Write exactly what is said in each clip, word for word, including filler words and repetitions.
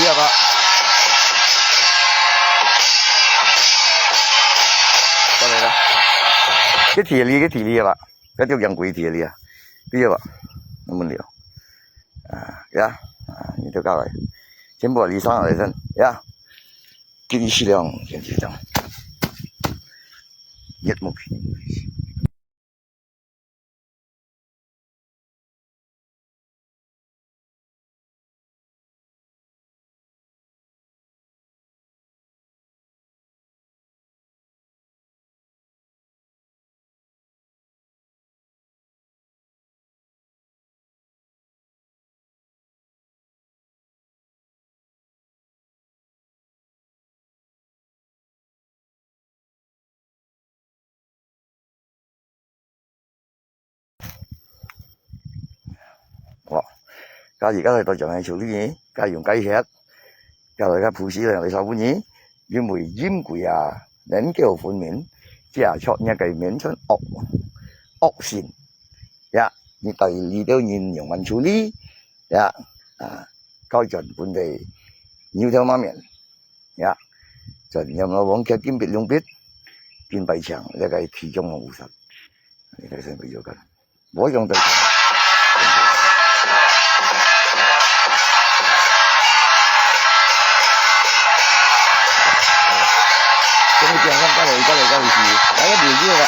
个吧。过来了。个体力，个体力吧。个就讲鬼体力啊。对吧？能不能了？啊，呀，啊，你都过来。全部你上来先，呀。给你适量，先这样。越目。哇，家己家己都正來處理呢，家用雞血，家己个護士來照顧呢，因為陰鬼啊，能夠分明，這出若个面全惡，惡性，呀，你帶你兜人用慢處理，呀，啊，交轉本地牛頭馬面，呀，轉念老王客金筆龍筆，金牌槍，這个其中个武術。 你看，像个有个，我用的。这个地方过来，过来，过来，是，来个video了。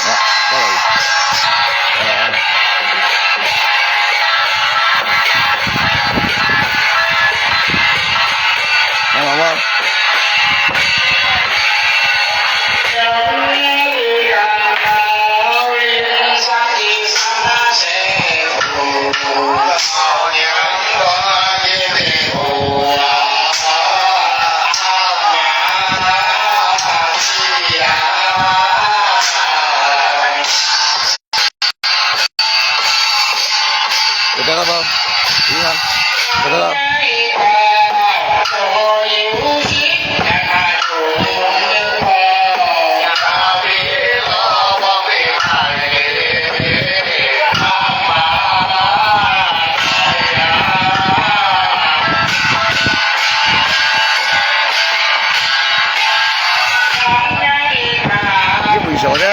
啊，过来。啊。看到吗？ 有看到吗？你看，有看到？你为什么呢？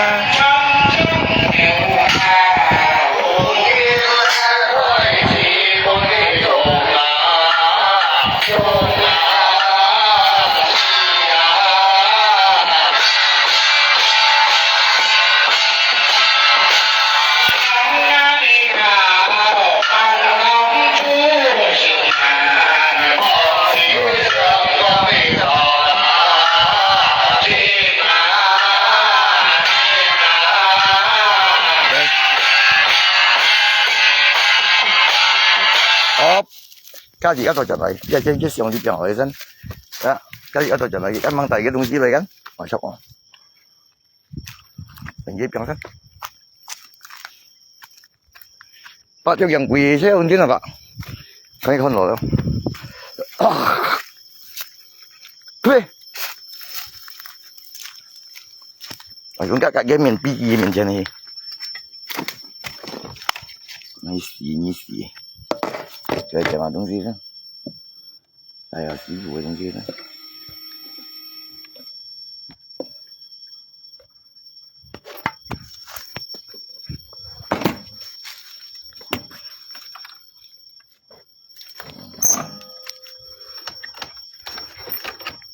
好，家己一到就来，这这这相机变好一身，啊，家己一到就来，一mang带一个东西来看，马上哦。 等佢變身。八隻羊龜，這有問題了吧？可以看到了。啊！對。啊，用个个面比佢面前去。你死，你死。這什麼東西呢？哎呀，師傅个東西呢？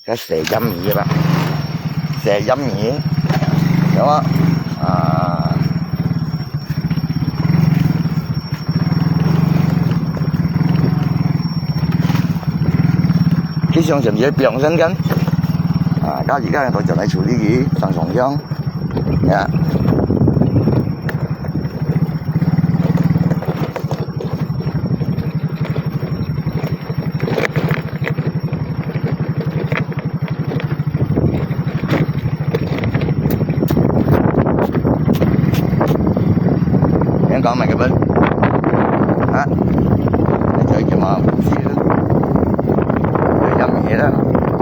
這細醃魚吧，細醃魚，有無？啊。 佢上前去放生間，啊，家己家人都轉來處理佢，上上香，呀。你講麼个本？啊？你再叫嘛？ 飲嘢啦，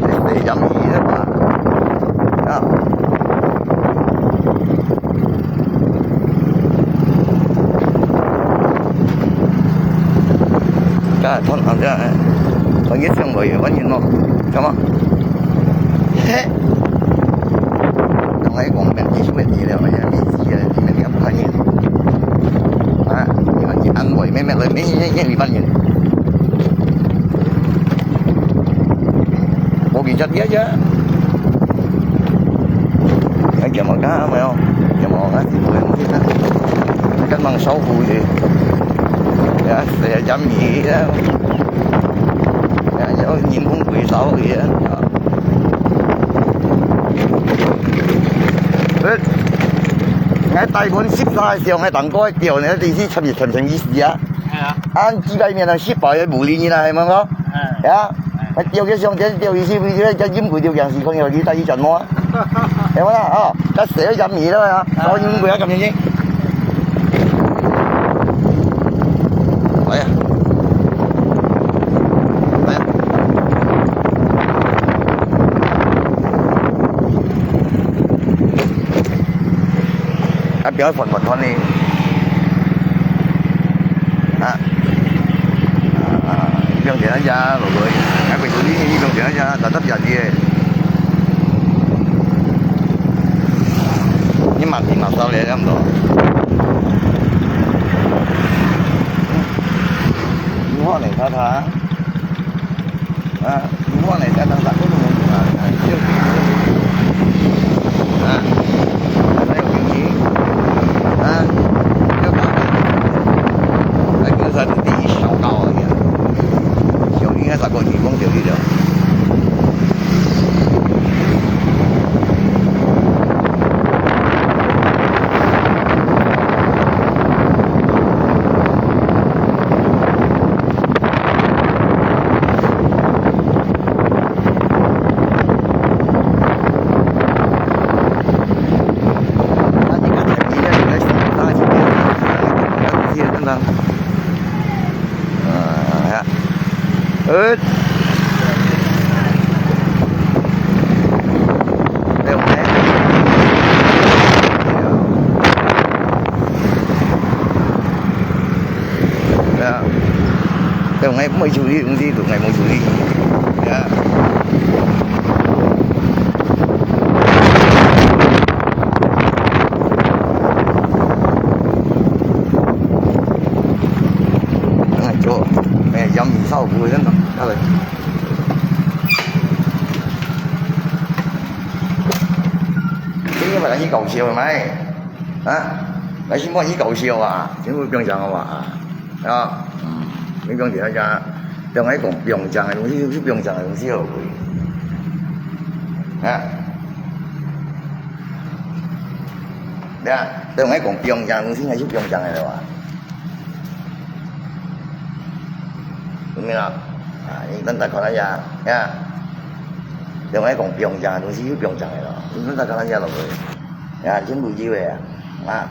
你飲嘢啦嘛。啊。啊，團行這，團結上位个，萬人無，知無？嘿，同𠊎講，免去，免去了，哎呀，你去啊，你免去，不怕人。啊，你免去安慰，免免免免免你萬人。無比較低呀。哎，叫麼个没有？叫麼个？跟忙烧糊的。呀，谁要讲你？ 哎，有人工肥料个啊。呃，𠊎帶分十三个時候，𠊎當過掉呢，這是全部全全意思啊。係啊。啊，幾百年了，十包也無理你啦，係無？嗯。呀，𠊎掉个上天掉一些，掉一些，叫陰鬼掉僵尸，可能有去带去转么啊？係無啦？哦，該誰要讲你了啊？然后阴鬼要讲你。 哎呀，哎呀，啊，不要煩煩煩呢。啊，啊，你不用緊啊，落去，還袂處理，你不用緊啊，大大隻个。你慢點，慢少咧，差不多。 你看呢，他他，啊，你看呢，他他咋个都没有啊？啊，就啊，还有病情啊，就搞的，那个啥子第一小道而已啊，小应该咋个情况就去了。 呃，對，對，𠊎無處理東西，都𠊎無處理。呀。 哎，就，哎，杨米炒股，真的，好嘞。今天晚上去搞笑没？啊？来新闻去搞笑啊？全部不用讲了吧？啊，嗯，没讲其他家，不用来讲，不用讲的东西，是不用讲的东西了，啊？对啊，不用来讲，不用讲的东西，还是不用讲的了吧？ 有没有？啊，你等下看一下，呀，另外讲不用讲的东西又不用讲的了，你等下看一下落去，呀，真无机会啊，啊。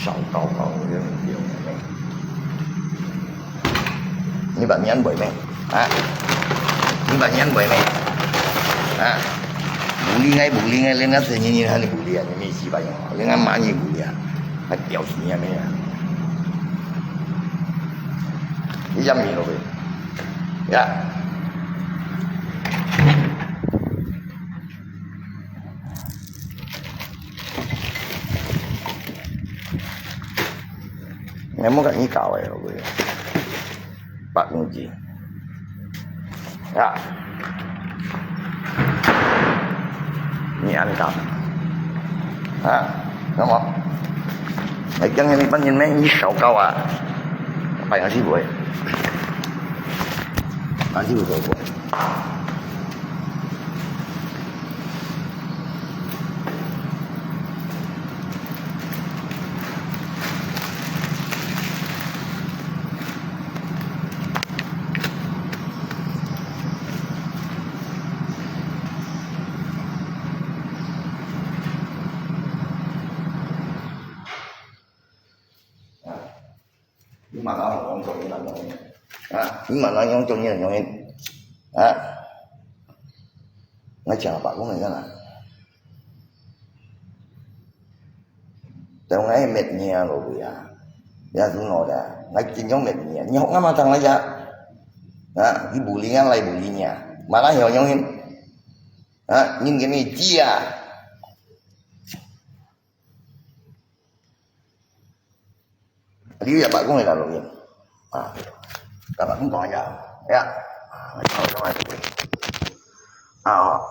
少搞搞，我觉得很丢脸。 你把年尾没？啊？你把年尾没？啊？无理个，无理个，人家成年人还是无理啊，你没几百样啊，人家骂你无理啊，还屌死你啊没啊？你讲你了没？呀？ 你莫甲你搞个，我讲，白讲句，啊，你安尼搞，啊，那么，哎，今天你半天没，你少搞啊，白羊是不会，白羊是不会。 你马上讲中年了，中年啊！你马上讲中年，中年啊！我讲了，白讲个干嘛？ Tengok ngai met nia lo ya. Ya tu no da. Ngai tin yong met nia. Ni hok ngama tang ya. Ha, di buli nga lai buli nia. Mana heo yong hin. Ha, nin ke ni dia. Liu ya ba kong la lo yin. Ah, ka ba kong ya. Ya. Ah, ngai tao yong ai. Ah.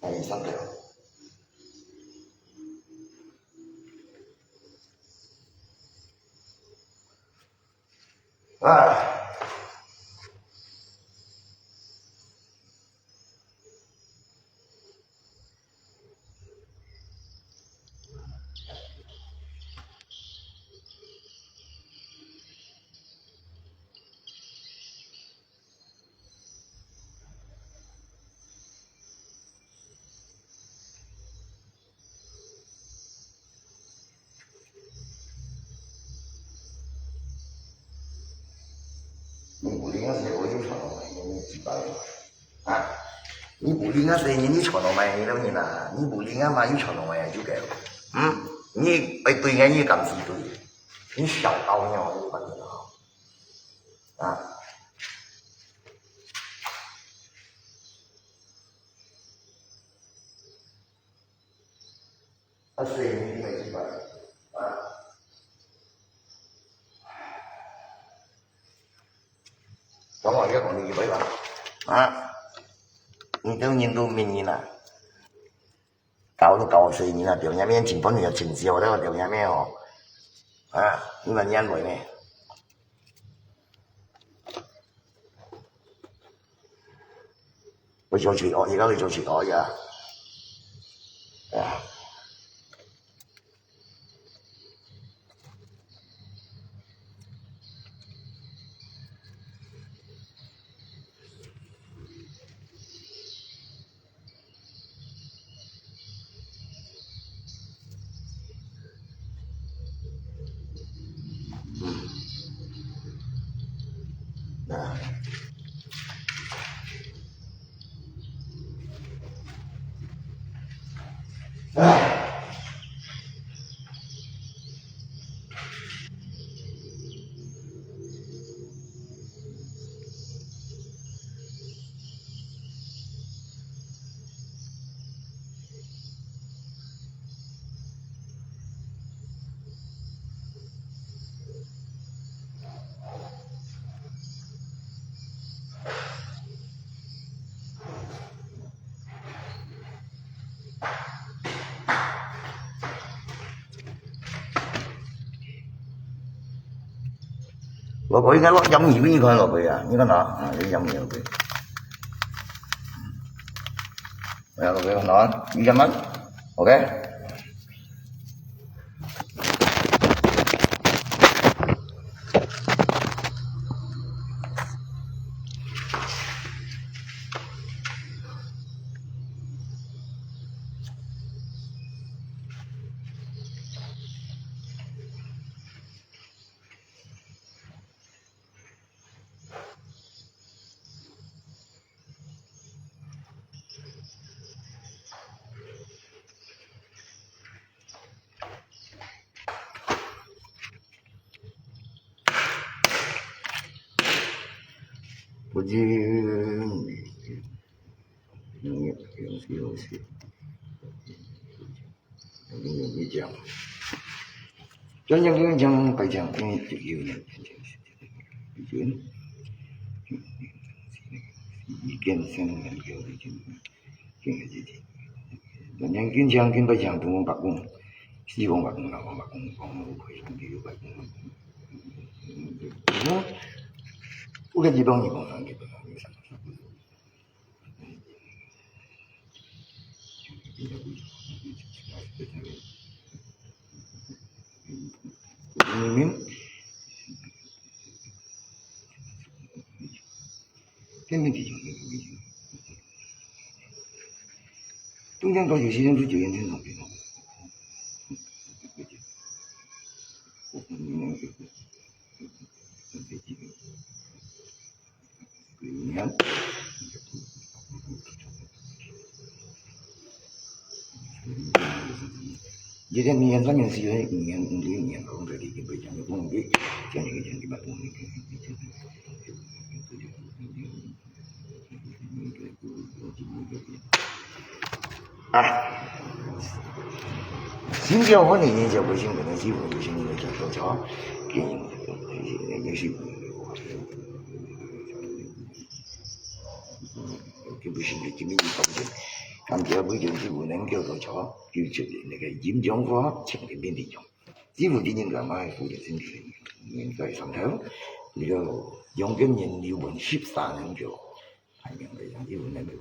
Ai, sangke. Ah. 你不灵啊，谁我就传到外面，你几百个啊？你不灵啊，谁你传到外面了你啦？你不灵啊嘛，又传到外面就给了。嗯，你哎对啊，你敢死对？你小刀你哦，你把你啊。啊。 啊，所以你没去吧？啊。等我一个讲你一回吧。啊，你都人都明人啊，搞都搞死人啊，表面面前本来就真少的，表面面哦。啊，你们认为呢？ 我就去哦，一个人就去哦呀。哎呀。 老婆应该落养鱼给你看，老婆啊，你看哪？啊，有养鱼，老婆。哎呀，老婆，看哪？你干嘛？OK。 不行，不行，不行。 讲讲讲讲，白讲，因为就有人，有人，一见生人有人，讲讲讲讲，白讲，东方白讲，西方白讲，南方白讲，讲不可以，有白讲，有个地方你讲，你不讲，你想。 天天地球，中间多久时间是九元天上飞吗？你看。一零年、三年、四年、五年、五六年，可能在里面被讲的，讲的，讲的，讲的，啊，新教和你研究不行，可能基本不行，你就说叫，给也是，就不行，就给你搞定。感觉不行，就不能叫做叫，就就那个音量化，请给变低用。基本的人干嘛负责身体，应该上头，你要用个人流文十三能够，还应该讲基本能够。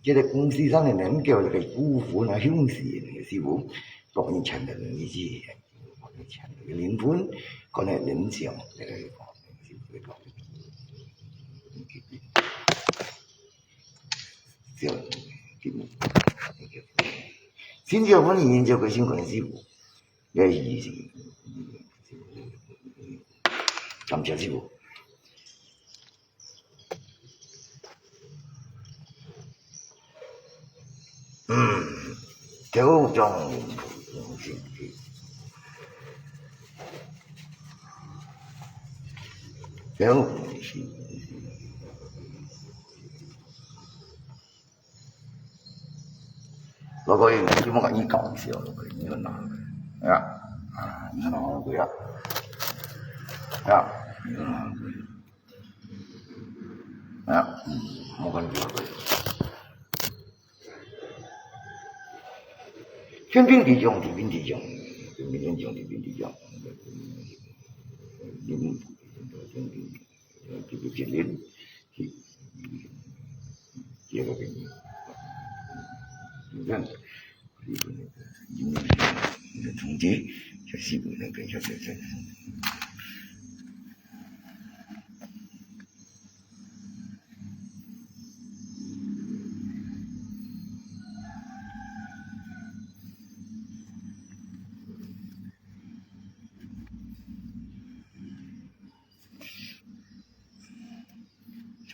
这个公司上面能够这个股份啊、雄心，是不？当然钱的能力是，钱的灵魂，可能人讲这个，这个，真正我们研究个新可能是不，这意思，感谢是不？ 嗯，九种，九种。老哥，你莫跟你讲笑，老哥，你看哪？啊，啊，你看哪，老哥啊？啊，你看哪，老哥？啊，嗯，我感觉，天平地中，天平地中，天平地中，天平地中，嗯，这个结论，结果给你，你看。 统计，就是不能跟小学生。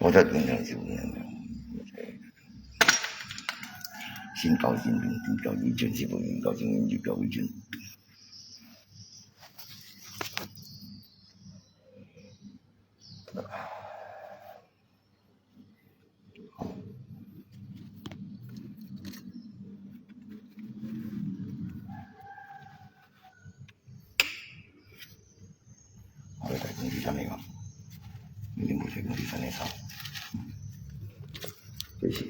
我在平常就，新高新低，新高一千，新高一千，新高一千。我在公司上面啊，你不在公司上面上，这些。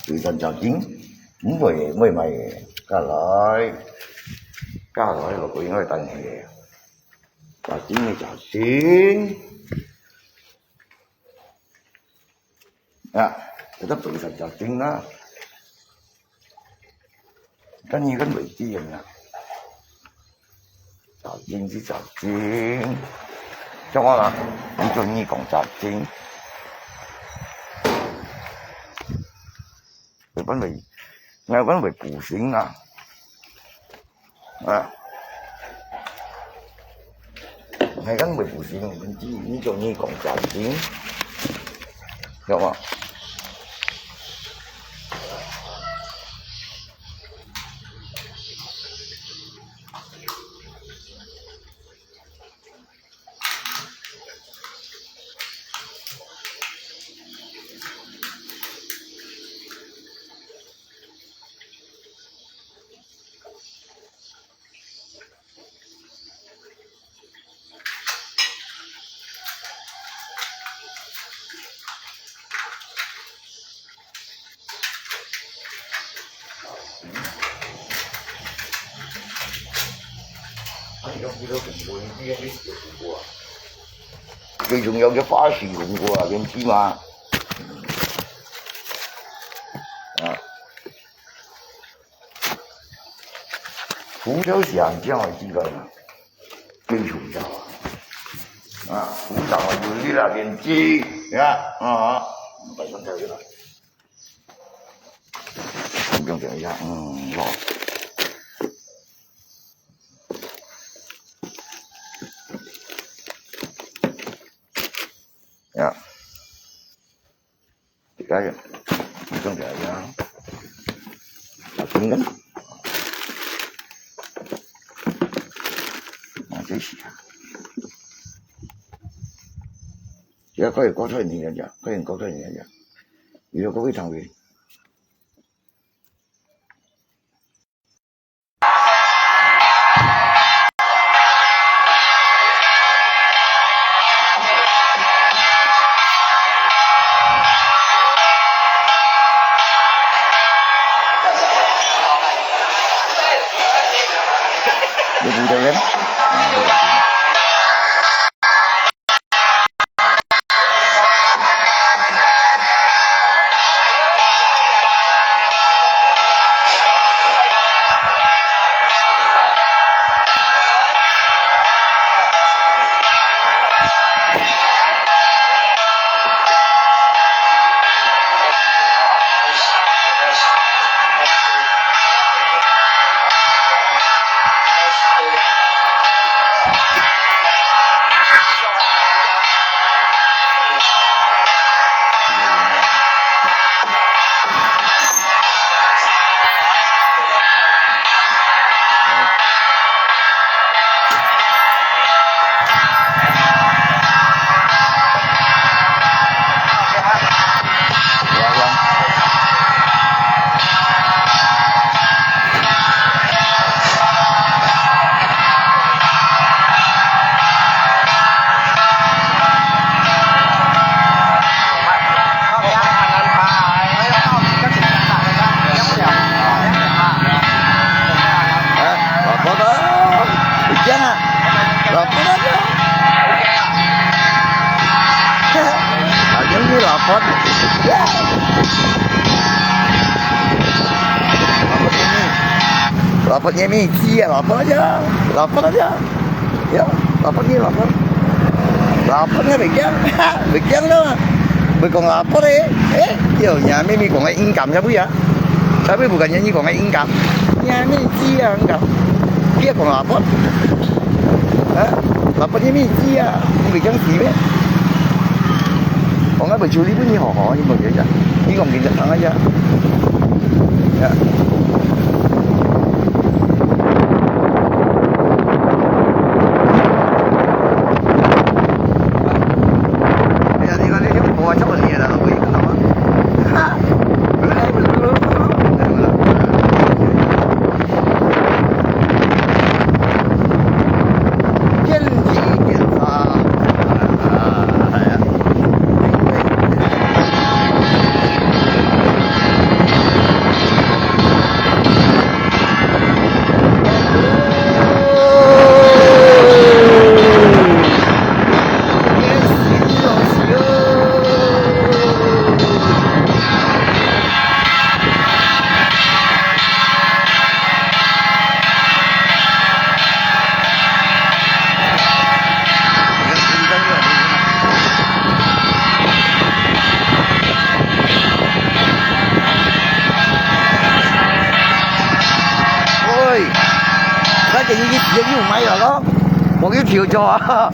水产食精，毋會，毋會賣个，加來，加來，落去應該等下个。食精个食精。 啊，這个本身就精啊。跟你跟尾地一樣啊。找精去找精。叫我啦，你就你讲找精。阮會，𠊎阮會補習啊。啊，𠊎敢會補習，你，你，你叫你講家庭，曉得無？ 最重要个花式功夫啊，你知嘛？啊，胡椒香这样的地方啊，最重要啊。啊，胡椒啊，有力啦，点击，呀，啊，摆上去了。 你不用讲一下，嗯，好。呀，这个，你不用讲一下，小心点。啊，这是，这个可以搞出来你看一下，可以搞出来你看一下，你说可不可以尝试？ 有舞蹈人。哎，老婆的，你讲啊，老婆的，啊，有你老婆的，老婆的，老婆的面子啊，老婆的，老婆的。 呀，老婆你老婆，老婆你袂驚，袂驚咯，袂講老婆咧，誒，叫若妹妹講个勇敢，才會啊，才會毋敢你講个勇敢，若妹子啊勇敢，你講老婆，啊，老婆你妹子啊，你袂驚死咩？講啊袂就你本你好好，你無驚呀，你講緊就聽啊呀，呀。 哎呀，你看你这个波啊，这么厉害了，我一看到啊。哈！天气变差。哎呀。你，你，你有買了咯？我又跳走啊！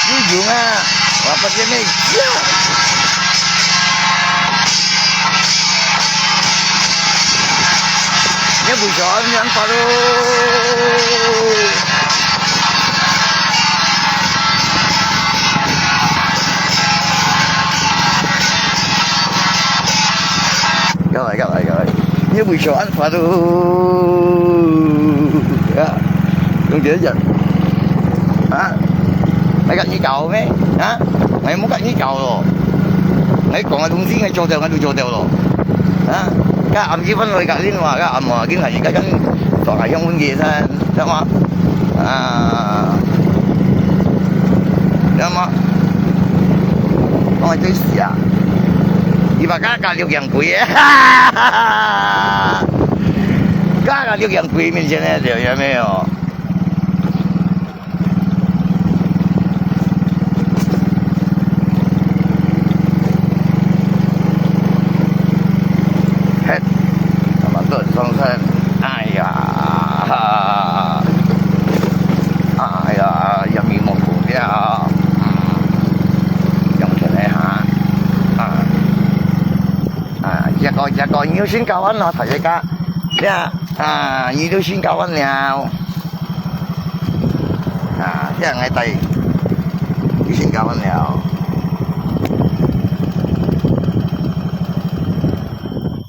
有用啊，我发现没有。你不说安全法咯。要来，要来，要来。 你為啥恁煩咯？啊，用這樣啊？𠊎甲你搞咩？啊？𠊎無甲你搞咯。𠊎講个東西，𠊎做到，𠊎就做到咯。啊？該暗時分來甲恁話，該暗話，恁話，該跟大家鄉問題噻，知道嗎？啊，知道嗎？我最死啊！你把加加六樣鬼啊！ 加个六樣鬼面前呢，就有沒有？嘿，那麼多上山，哎呀，哎呀，也沒目標了，嗯，用起來哈，啊。 啊，這個，這個，你有新教案咯，大家。呀，啊，你都新教案了。啊，這樣來帶，有新教案了。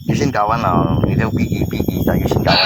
有新教案咯，你都比比比比，有新教案。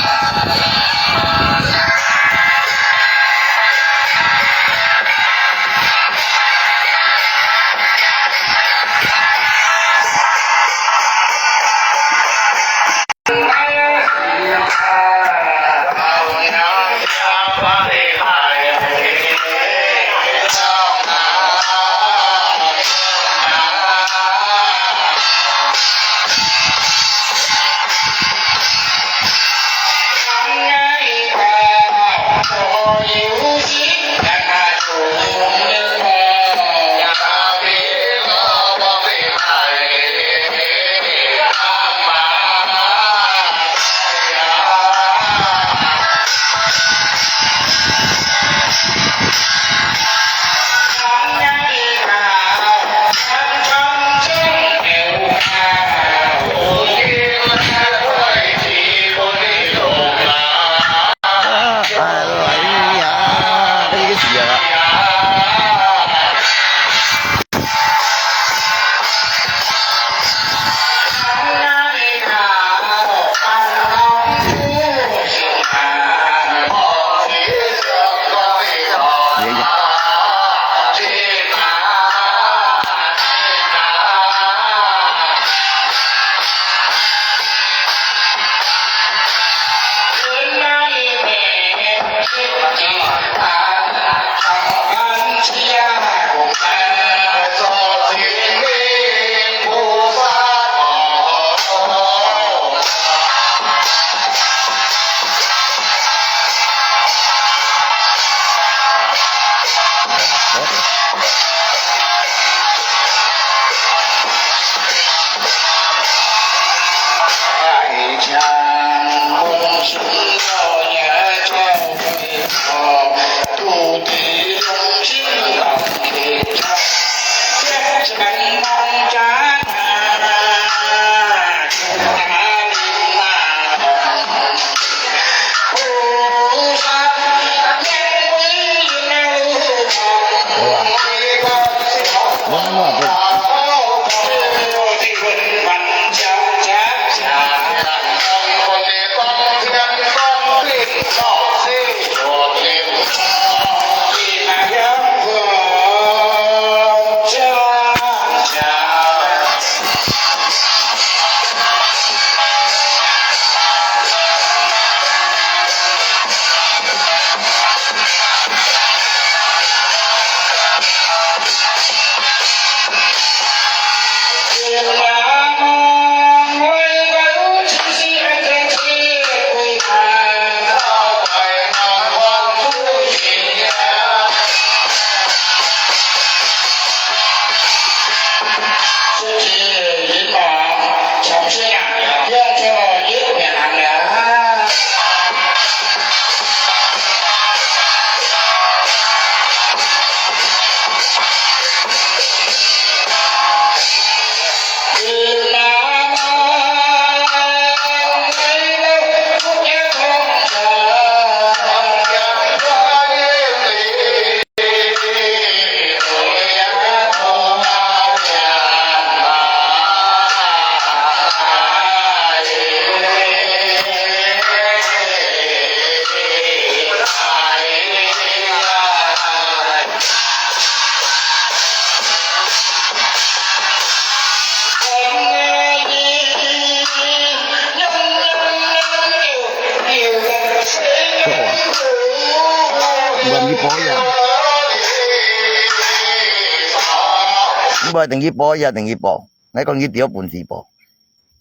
無一定去報，也一定去報。𠊎講佢只有本事報。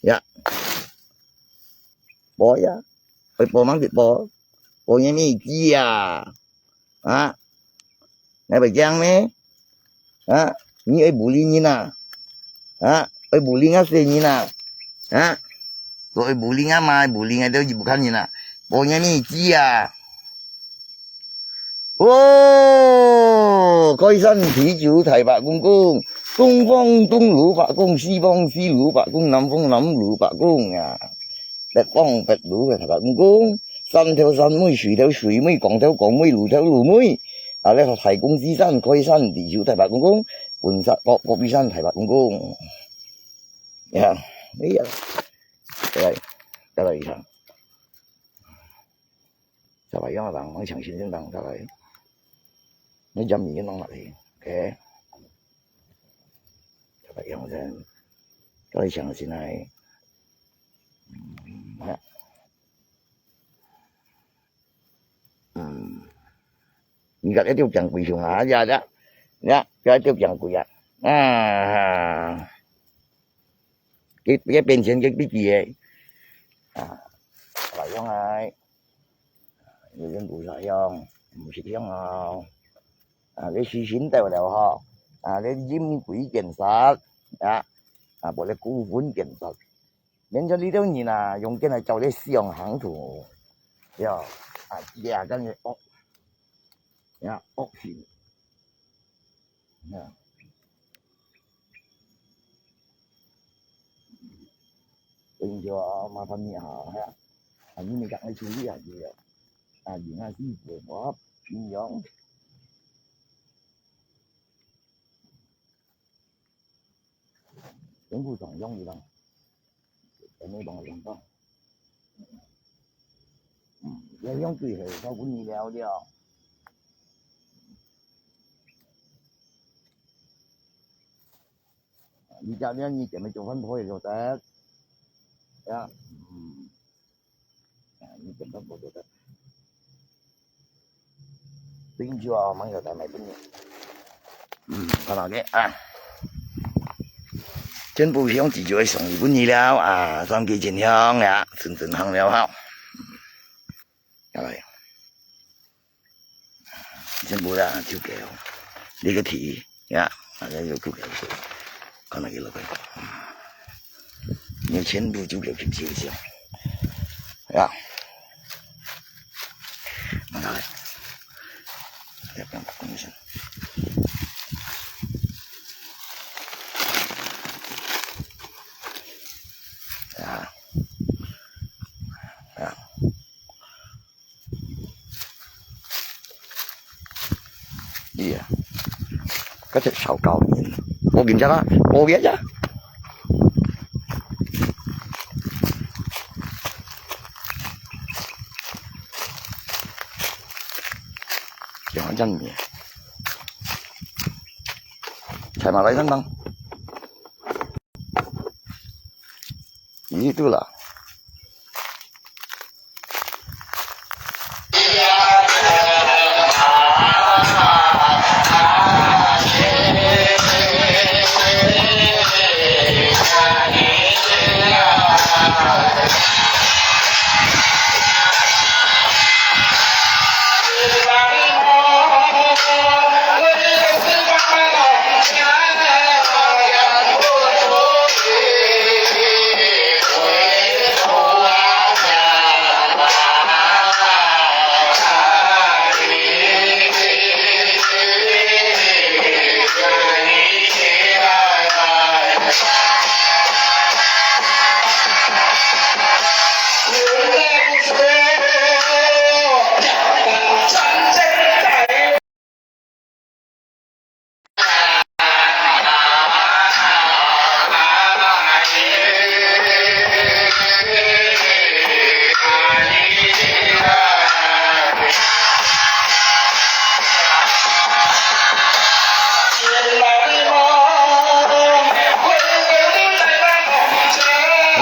呀，報呀，會報吂就報，報你乜知啊？啊？𠊎會驚咩？啊？你會bully人啊？啊？會bully𠊎細人啊？啊？會bully𠊎媽，會bully𠊎兜日本人啊？報你乜知啊？ 哦，開山鼻祖大伯公公，東方東魯伯公，西方西魯伯公，南方南魯伯公啊，北方北魯个大伯公公，山頭山尾，水頭水尾，江頭江尾，魯頭魯尾，啊，這个大公子山，開山鼻祖大伯公公，本山各各位山大伯公公。呀，哎呀，再來，再來一場。 十八樣人，吂搶先先人，再來。你將米弄落去，OK？十八樣先，再來搶先來。嗯，好。嗯。你个一條靚鬼熊啊，呀呀，呀，這一條靚鬼啊，啊。佢，佢變成佢自己个，啊，十八樣來。 有人無啥樣，毋識樣哦。啊，你死心掉了吼，啊，你陰鬼見殺，啊，啊，無你孤魂見殺。免得你兜人啊，用劍來照你死亡行途，呀，啊，這个惡，呀，惡行。 呀。所以就麻煩你啊，係啊。啊，你們趕快處理啊，這个。啊，人啊，是不，我，你用。全部上用一樣。 還沒幫我用到。嗯，要用最後，我分你了了。你家裡你姐妹做飯可以做得。呀，嗯。啊，你根本不做得。 冰酒啊，吂有帶買分你。嗯，看到个啊。全部香酒就會送分你了啊，三支真香呀，真真香了哈。來，全部啦，就給哦。你个提呀，啊，就就給哦。看到个了个。 你全部就給佢收起來。呀。拿來。來，不要打工人。呀。呀。 Iya. Có thể sáu triệu nghìn. Một nghìn chắc á. Một nghìn chắc. Jangan, jangan. Saya malah kan, Bang. Itulah.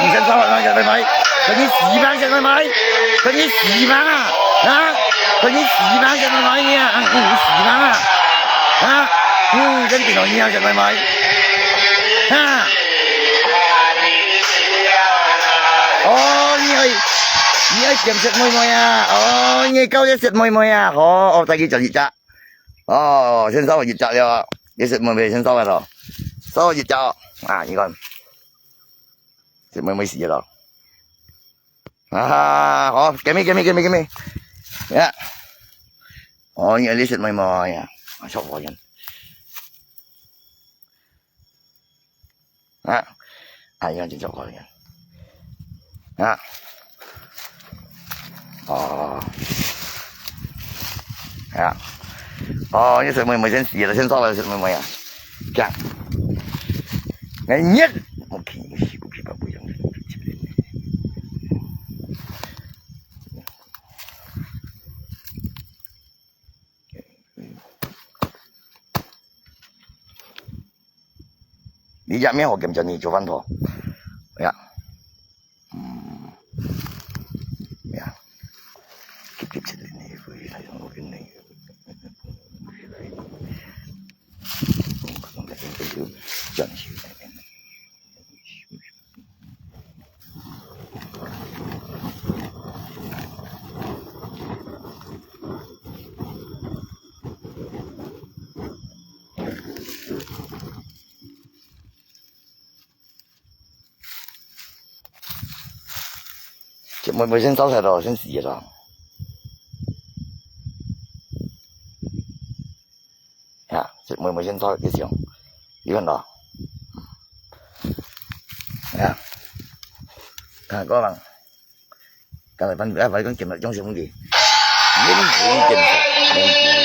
你先找我那个拜拜，跟你死吧，现在买，跟你死吧啊，啊，跟你死吧，现在买呀，啊，跟你死吧啊，啊，嗯，跟你老娘现在买。哈！哦，你愛，你愛點雪妹妹啊？哦，你愛搞這雪妹妹啊？好，哦，再去找一隻。哦，先燒一隻了，這雪妹妹先燒了咯，燒一隻哦。啊，你看，雪妹妹死了咯。啊，好，給你，給你，給你，給你。呀。哦，你愛這雪妹妹呀？啊，小火焰。 啊，啊，樣就做好了。啊，哦，啊，哦，你是妹妹先死了，先烧了是妹妹啊？这样，哎，你，我看你是不是不一样？你也没好跟着你做饭头，呀，嗯，呀，急急切切的，回来我跟你，回来，我可能在跟你讲起来。 这妹妹先烧菜咯，先死了咯。啊，这妹妹先烧一香，你看到？啊，看过吗？ 刚才反正哎，反正讲了，用什么的？免钱建设，免钱。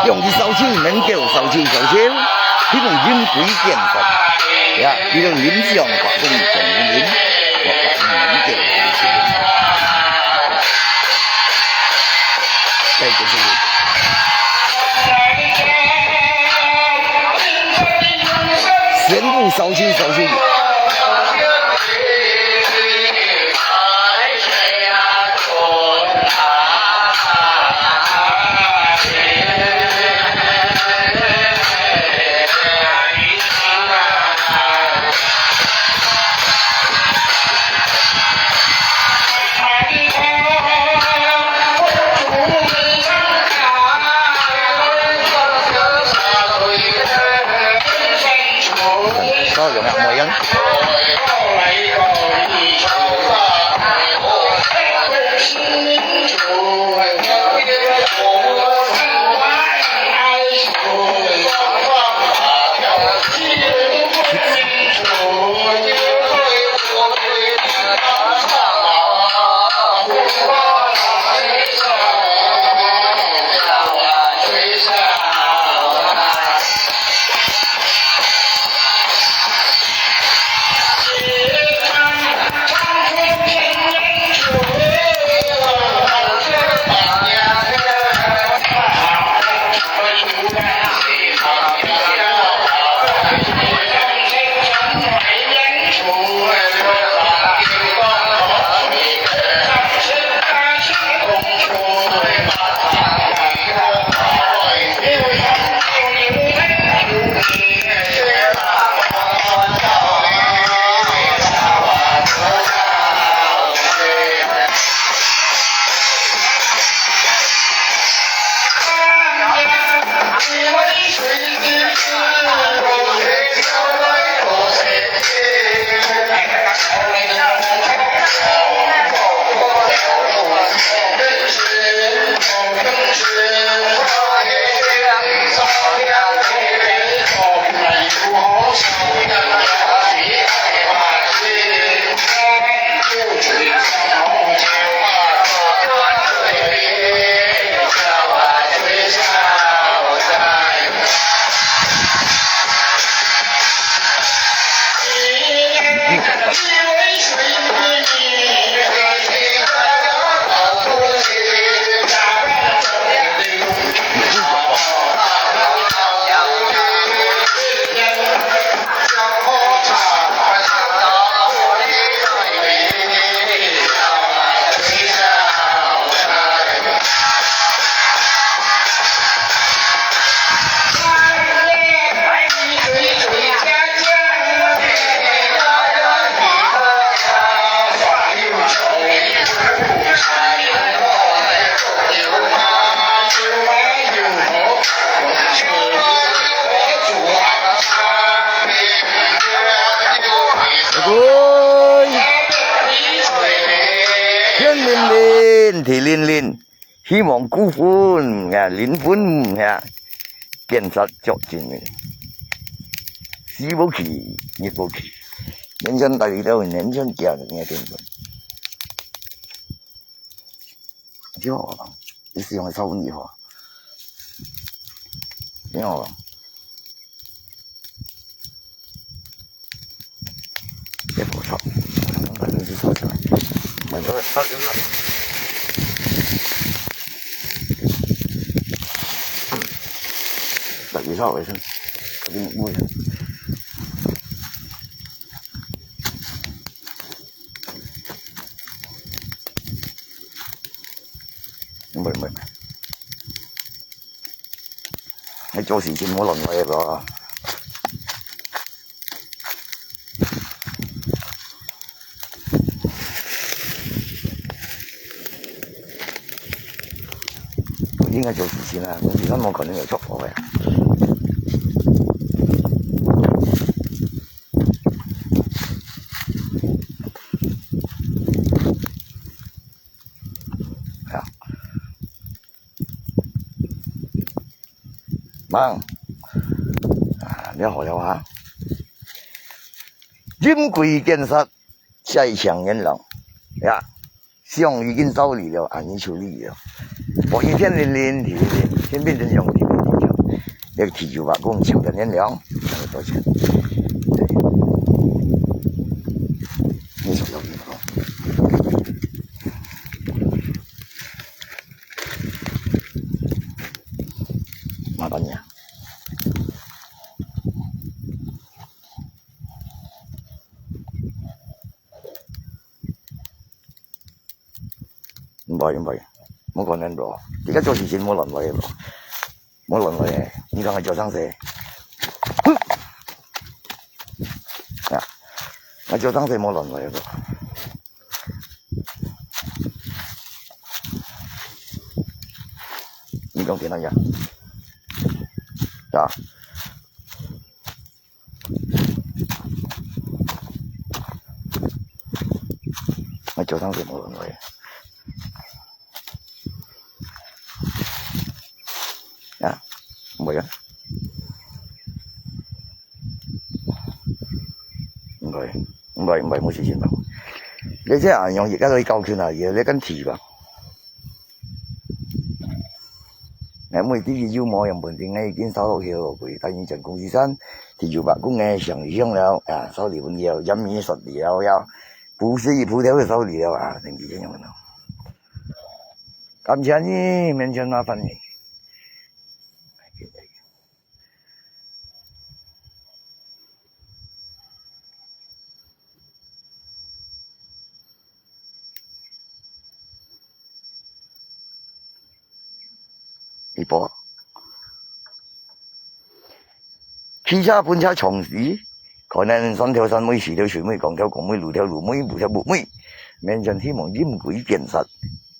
用去烧酒，能够烧酒烧酒，你用饮水建设，呀，你用饮水用法，用用饮，用法用能够烧酒。再就是，全部烧酒烧酒。 好，用啊，無用。地靈靈，希望孤魂啊，靈魂啊，建設作證明。死無去，日無去，人生大理都人生家庭个根本。 你好，你使用个草本以后，你好，别火烧，把东西烧起来，买个烧起来，把你烧卫生，把你摸一下。 毋會，毋會，毋會。你做事情無亂來个咯。應該做事情啊，我時間無可能有錯過个。 啊。吂，啊，了好了啊。陰鬼見煞，在場閻王。呀，像已經招禮了，恁樣處理了。我一天零零，天天天天用天天天天，這个地主伯公求得閻王，多謝。你手要麻烦你啊。毋會，毋會，無可能咯。這个做事情無亂來个咯。無亂來个，你講个做生事。啊，𠊎做生事無亂來个咯。 你講點樣呀？啊？𠊎做生事無亂來。啊？毋會啊？毋會，毋會，毋會，無事情吧？你這樣用一个來教訓啊，也來跟提吧。 𠊎毋知佢有無樣本事，𠊎已經燒落去了，佢但願將公子山，地主伯公个想象了，啊，燒禮物了，煙米說了，要，不是一鋪頭个燒禮了啊，等佢這樣了。感謝你，免錢麻煩你。 一波。汽車、奔車、長時，可能山頭山尾、水頭水尾、江頭江尾、路頭路尾、屋頭屋尾，面前希望陰鬼見煞，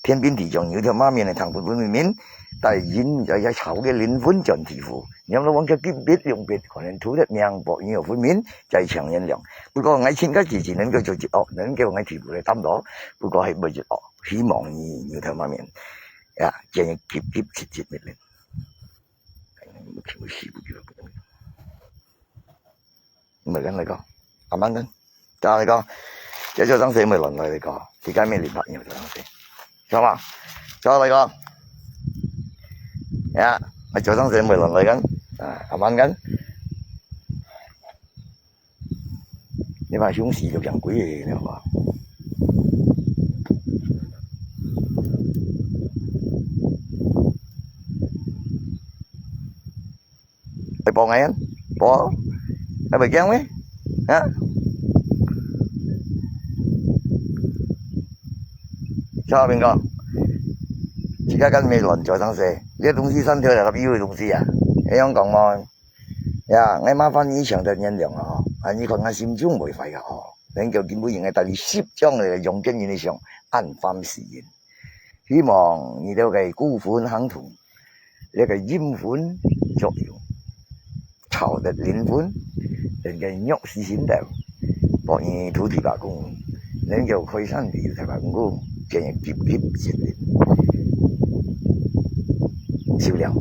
天兵地將、牛頭馬面个唐伯虎面面，帶陰在這吵个靈魂轉地府，念老王家急別兩別，可能土特命薄你有分明，在場炎涼。不過𠊎親家自己能夠做一惡，能夠𠊎地府來擔到，不過係無一惡。 希望你牛頭馬面，呀，真係急急切切个人。毋係跟來講，阿曼跟，再來講，這就當時毋係亂來來講，自家面臨白牛就當時，知道嗎？再來講，呀，就當時毋係亂來跟，啊，阿曼跟。 你把凶死就養鬼个，你知道吧？會幫人，幫，還袂驚咩？啊？小明哥，自家跟沒亂做上勢，這東西上頭來有个東西啊，會用講嗎？ 呀，𠊎麻煩你想得原諒哦，啊，你看𠊎心中袂壞个哦，能夠今晡日𠊎帶你十張个陽間人个相，暗番示人。希望你兜个孤魂行動，這个陰魂作用，吵得靈魂，人个弱勢心頭，博你土地伯公，能夠開山庇佑大伯公公，今日急急急急，收了。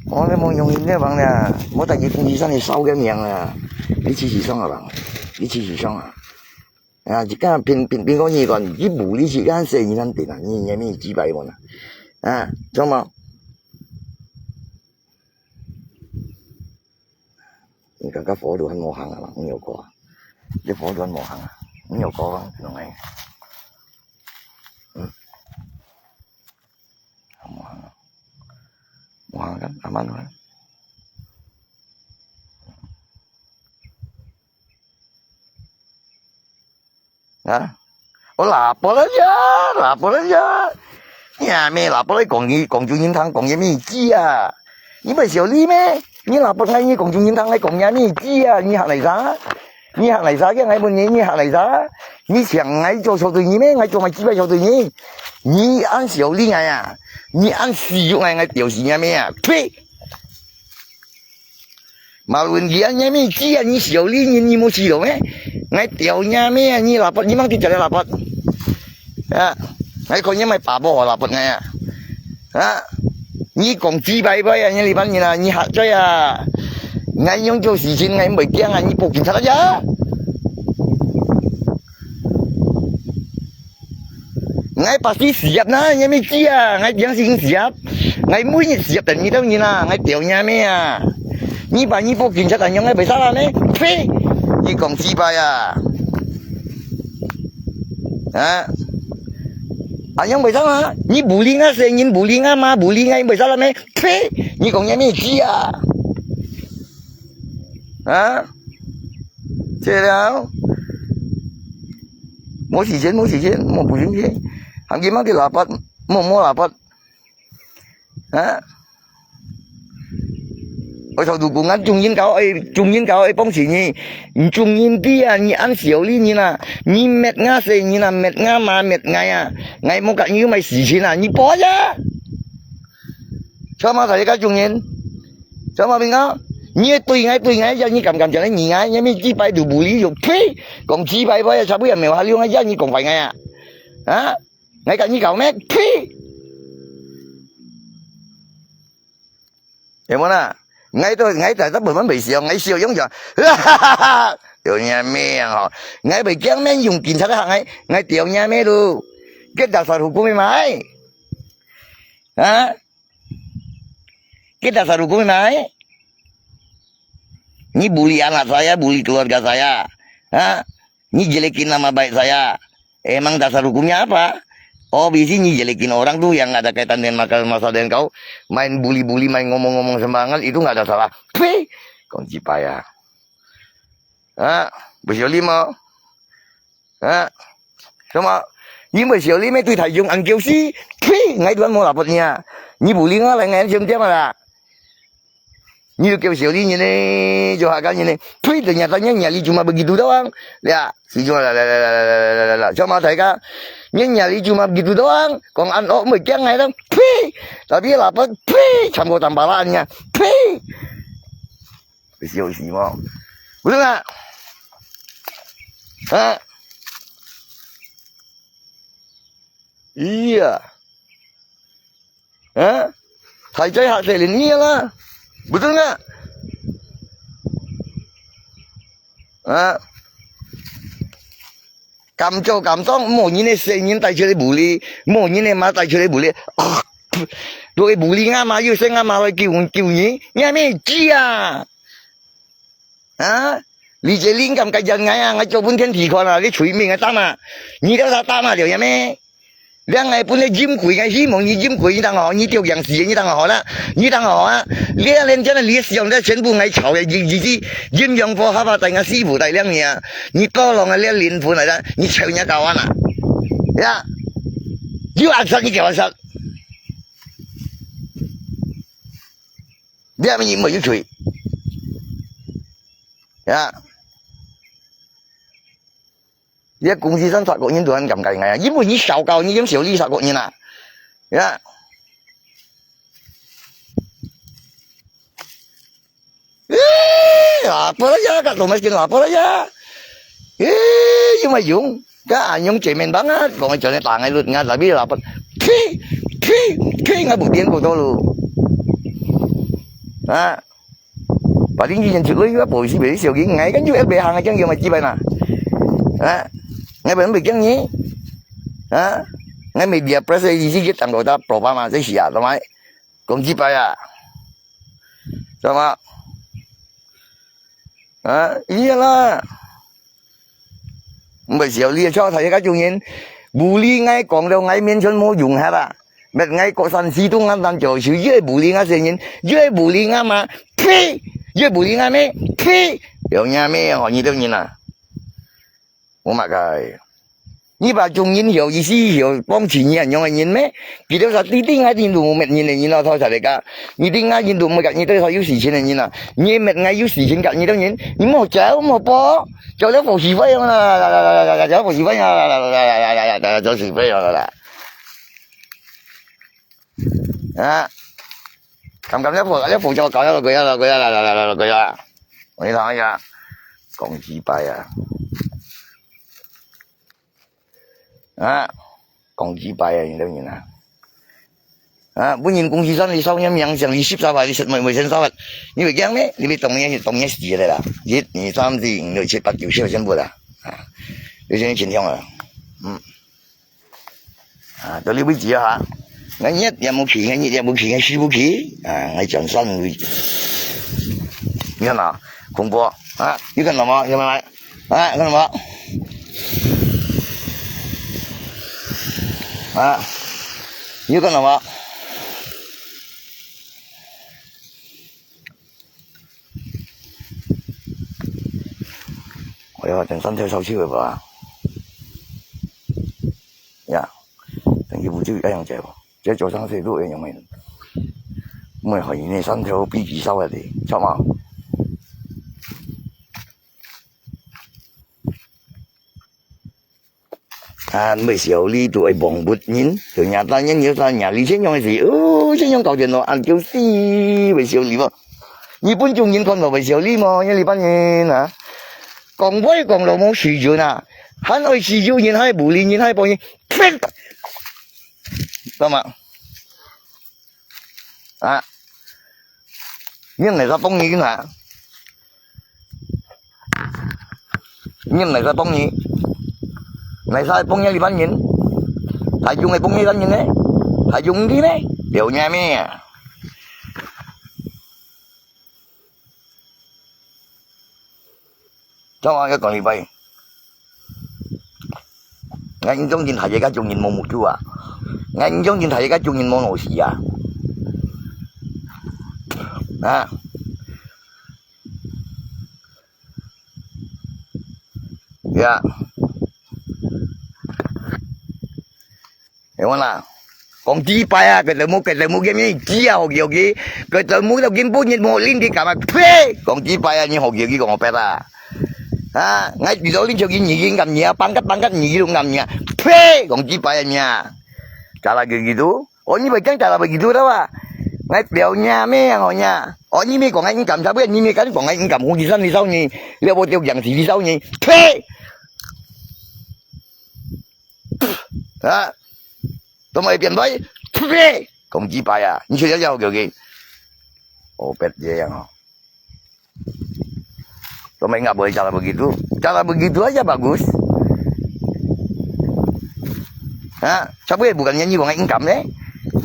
我咧無用你个房啦，我带你同你上去烧个名啦，你自己上啊吧，你自己上啊。啊，一个苹苹苹果你讲，你无理去干事，你难定啊，你你咪几百万啊？啊，怎么？ 你感觉火都还无行啊？你有过啊？这火都还无行啊？你有过啊？弄哎，嗯，无行啊，无行啊，阿慢啊。 啊？我lapor aja，lapor aja。你阿妹lapor来讲你，讲中人听，讲你咩知啊？你毋係小李咩？你lapor𠊎，你讲中人听，你讲你咩知啊？你行来啥？你行来啥个？𠊎问你，你行来啥？你想𠊎做错对你咩？𠊎做么几百错对你？你恁小李𠊎啊？你恁死肉𠊎，𠊎吊死你阿妹啊！呸！ Malu你啊，你咩知啊？你小李人，你無知道咩？𠊎吊你咩啊？你lapor，你mang直接來lapor。啊，𠊎看你買爸爸lapor𠊎啊。啊，你講幾百倍啊？你這班人啊，你嚇嘴啊！𠊎樣做事情，𠊎毋會驚啊！你報警察啊！ 𠊎pasti siap nah，你咩知啊？𠊎定時siap，𠊎每日siap等你兜人啊，𠊎吊你咩啊？你把你報警察，恁樣𠊎會salah咩？呸！你講幾擺啊？啊？恁樣會salah？你bully𠊎細人，bully𠊎媽，bully𠊎會salah咩？呸！你講你咩知啊？啊？ 這了，無時間，無時間，無不行去。行佢mang去lapor，無，無lapor。啊？我頭拄講，中人搞，哎，中人搞，哎，幫助你。中人比啊，你恁小李人啊，你搣𠊎細人啊，搣𠊎媽，搣𠊎啊，𠊎無甲你有麼事情啊，你跑啊！ Sama大家中人，sama bingo，你對𠊎對𠊎，ya你敢敢講你𠊎，你咩幾擺都bully又呸，講幾擺話，差不多也無下了，ya你講壞𠊎啊？啊？𠊎甲你搞咩？呸！有無啦？𠊎都，𠊎大大部分袂笑，𠊎笑用笑，哈哈哈哈，有你命吼！𠊎袂驚面用警察个行，𠊎，𠊎吊你咩路？Kita sahukum mai. Ha? Kita sahukum mai. Ni bully anak saya, bully keluarga saya. Ha? Ni jelekin nama baik saya. Emang dasar hukumnya apa? Oh, bisi ni jelekin orang tuh yang nggak ada kaitan dengan masalah, masalah dengan kau. Main bully-bully, main ngomong-ngomong sembarangan, itu nggak ada salah. Pih! Kong cipaya. Ha? Bersio lima. Ha? Sama. Ni bersio lima tu tajung angkeu si. Pih! Ngai tuan mau lapor nia. Ni bully ngai lai ngai jam jam ada. Ni kêu siêu lý nhân này, cho hak nhân này. Thui, ternyata nyan nyali cuma begitu doang. Ya, si cuma la la la la la la la la. Sama saya kan. Nyan nyali cuma begitu doang. Kong an ok mesti kiang ngai dong. Thui. Tapi lapar. Thui. Campur tampalannya. Thui. Siêu lý mà. Betul nggak? Ha? Iya. Ha? Thai chai hak selin ni lah. Betul nggak? Ha? Kam cho kam tong, mo ni ne se ni tai chai buli, mo ni ne ma tai chai buli. Tu buli nga ma yu se nga ma lai kiu kiu ni, ni me chia. Ha? Li je ling kam kai jan ngai a, ngai cho bun thien thi khuan a, li chui ming a tam a. Ni liao sa tam a liao ya me. Liang ngai bun le jim kui ngai hi mong ni jim kui ni tang ho, ni tiok yang si ni tang ho la. Ni tang ho a. Lia len jan li siang de chen bu ngai chao ya ji ji ji. Jim yang po ha ba tai ngai si bu tai liang ni a. Ni to long a lia lin bu nai da, ni cheu nya ka wan a. Ya. Yu an sak ni ke wan sak. Lia mi ni mo yu chui. Ya. Lia kung si san sak ko nyin tuan kam kai ngai. Yin bu ni siao kao ni yam siêu lý sak ko nyin a. Ya. lapar aja, kat rumah miskin lapar aja. Eh, yung mayung, ka anyong cemen banget, kong jangan tangai lut nga tapi lapar. Pi, pi, pi, nga buktian ko dulu. Ha? Paling di yang cuy, apa isi beri siogi, ngai kan juga lebih hang aja yang macam mana. Ha? Ngai belum bikin ni. Ha? Ngai media press isi kita anggota propama saya siapa mai. Kong jibai啊，知道嗎？啊，一樣啦。毋係時候你坐台下中人，bully𠊎講到𠊎面前無用下啦。乜𠊎各山西東安南九州，越bully𠊎先人，越bully𠊎嘛，呸！越bully𠊎咩？呸！有影咩？哦，你兜人啊！ 無麼个。你把眾人曉意思曉幫助你恁樣个人咩？佢兜啥知知𠊎印度無滅人个人咯，頭先你講，你知𠊎印度無甲你兜啥有事情个人啊？你滅𠊎有事情甲你兜人，你莫走莫波，走了火死灰啦，走火死灰啦，走死灰啦。 啊，咁咁一步一步就搞咗落去啊，落去啊，落去啊，落去啊！我呢睇下，講幾擺啊，啊，講幾擺啊，你兜人啊，啊，本人公司上你收人名，像你十三萬，你十萬，你會驚咩？你會當然當然死个啦！一、二、三、四、五、六、七、八、九、十全部啦，啊，有些情況啊，嗯。 啊，到這位置啊，哈，𠊎日也無去，𠊎日也無去，𠊎死無去，啊，𠊎轉山位。你看啊，恐怖啊，你看到嗎？有沒有來？啊，看到嗎？啊，你有看到嗎？ 哎呀，等山頭燒起來吧。呀，等佢不就一樣在吧？這早上水都一樣的。毋會，因為山頭比較燒的，知道嗎？ 啊，毋會笑你都會忘不人，就若單人有單若你這樣个事，哦，這樣搞電腦，恁叫死，會笑你無？日本中人看到會笑你無？因為日本人啊，講話講到無水準啊，還愛水準人，還bully人，還幫人，呸！知道嗎？ 啊，你毋係在幫你个啊？你毋係在幫你？你在幫你一般人？大眾係幫你一般人呢？大眾知咩？了解咩？ 做麼个講你拜？𠊎印象中大家个眾人無目珠啊！𠊎印象中大家个眾人無腦屎啊！啊！呀！ 你看啦，講幾擺啊，佢兜無，佢兜無見面，知啊，好奇好奇，佢兜無到今晡日無拎佢幹嘛？呸！講幾擺啊，你好奇好奇講我白啊？啊，𠊎知道你就係你應該你啊，pangkat pangkat你都應該你啊，呸！講幾擺啊你啊？Cara begitu，哦，你會講cara begitu tahu啊？𠊎表你咩啊，我呀？哦，你咪講𠊎應該，差不多你咪敢講𠊎應該，我第三你燒你，你我就講第三你，呸！ 啊，都無變壞，呸！講幾擺啊，你就要要求佢，哦，別這樣哦。都無應該會cara begitu，cara begitu aja bagus。啊，siapa bukan nyanyi bukan income呢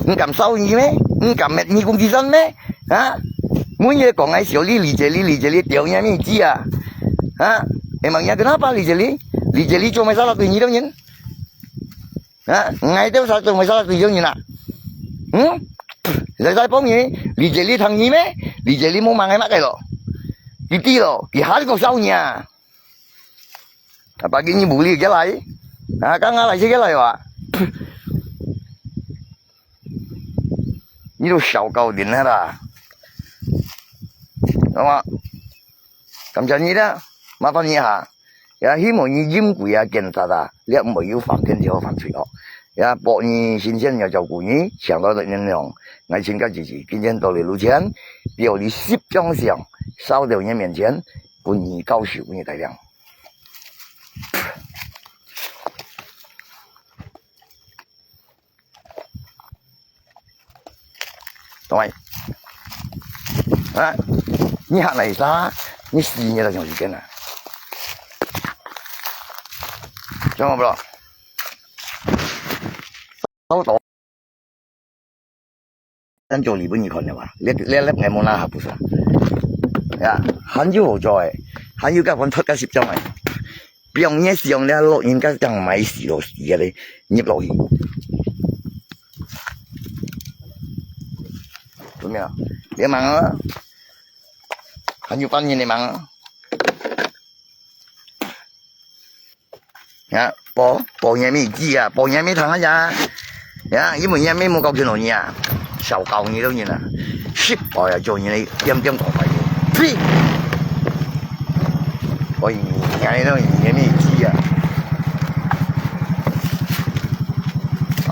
？Income燒你咩？Income滅你公司上咩？啊，每日講愛笑你，理解你，理解你，掉你面子啊！啊，emangnya kenapa理解你？理解你做麼个salah對你兜人？ 啊，𠊎兜儕做麼个salah對眾人啊？嗯？在在幫你，理解你聽你咩？理解你無罵𠊎麼个咯？佢知咯，佢還過燒你啊！啊，pagi你bully佢來，啊，剛剛來先佢來哇？你都小搞定了啦，好嗎？ 感謝你啦，麻煩你哈。也希望你飲水啊，檢查啊，你毋會有犯天條犯罪惡。也保你新鮮，也照顧你，想到的能量，愛請假自己，今天到了路前，表你十張相，燒到你面前，分你教授，分你大量。懂没？啊，你還來啥？你死你都想時間啊？知道不？烧到。 咱做日本人看的嘛，你，你，你，你無那還不是啊？呀，還有好做誒，還有个分脱个十張誒，比方你想你落人家讲买死落死个咧，入落去。怎么样？你忙啊？还有半年的忙啊？ 呀，包，包你个面子啊，包你个面汤啊呀。呀，因為你个面目搞清楚你啊，小搞你都人啊，失敗啊，做人个点点讲法个。呸！我你个都你个面子啊。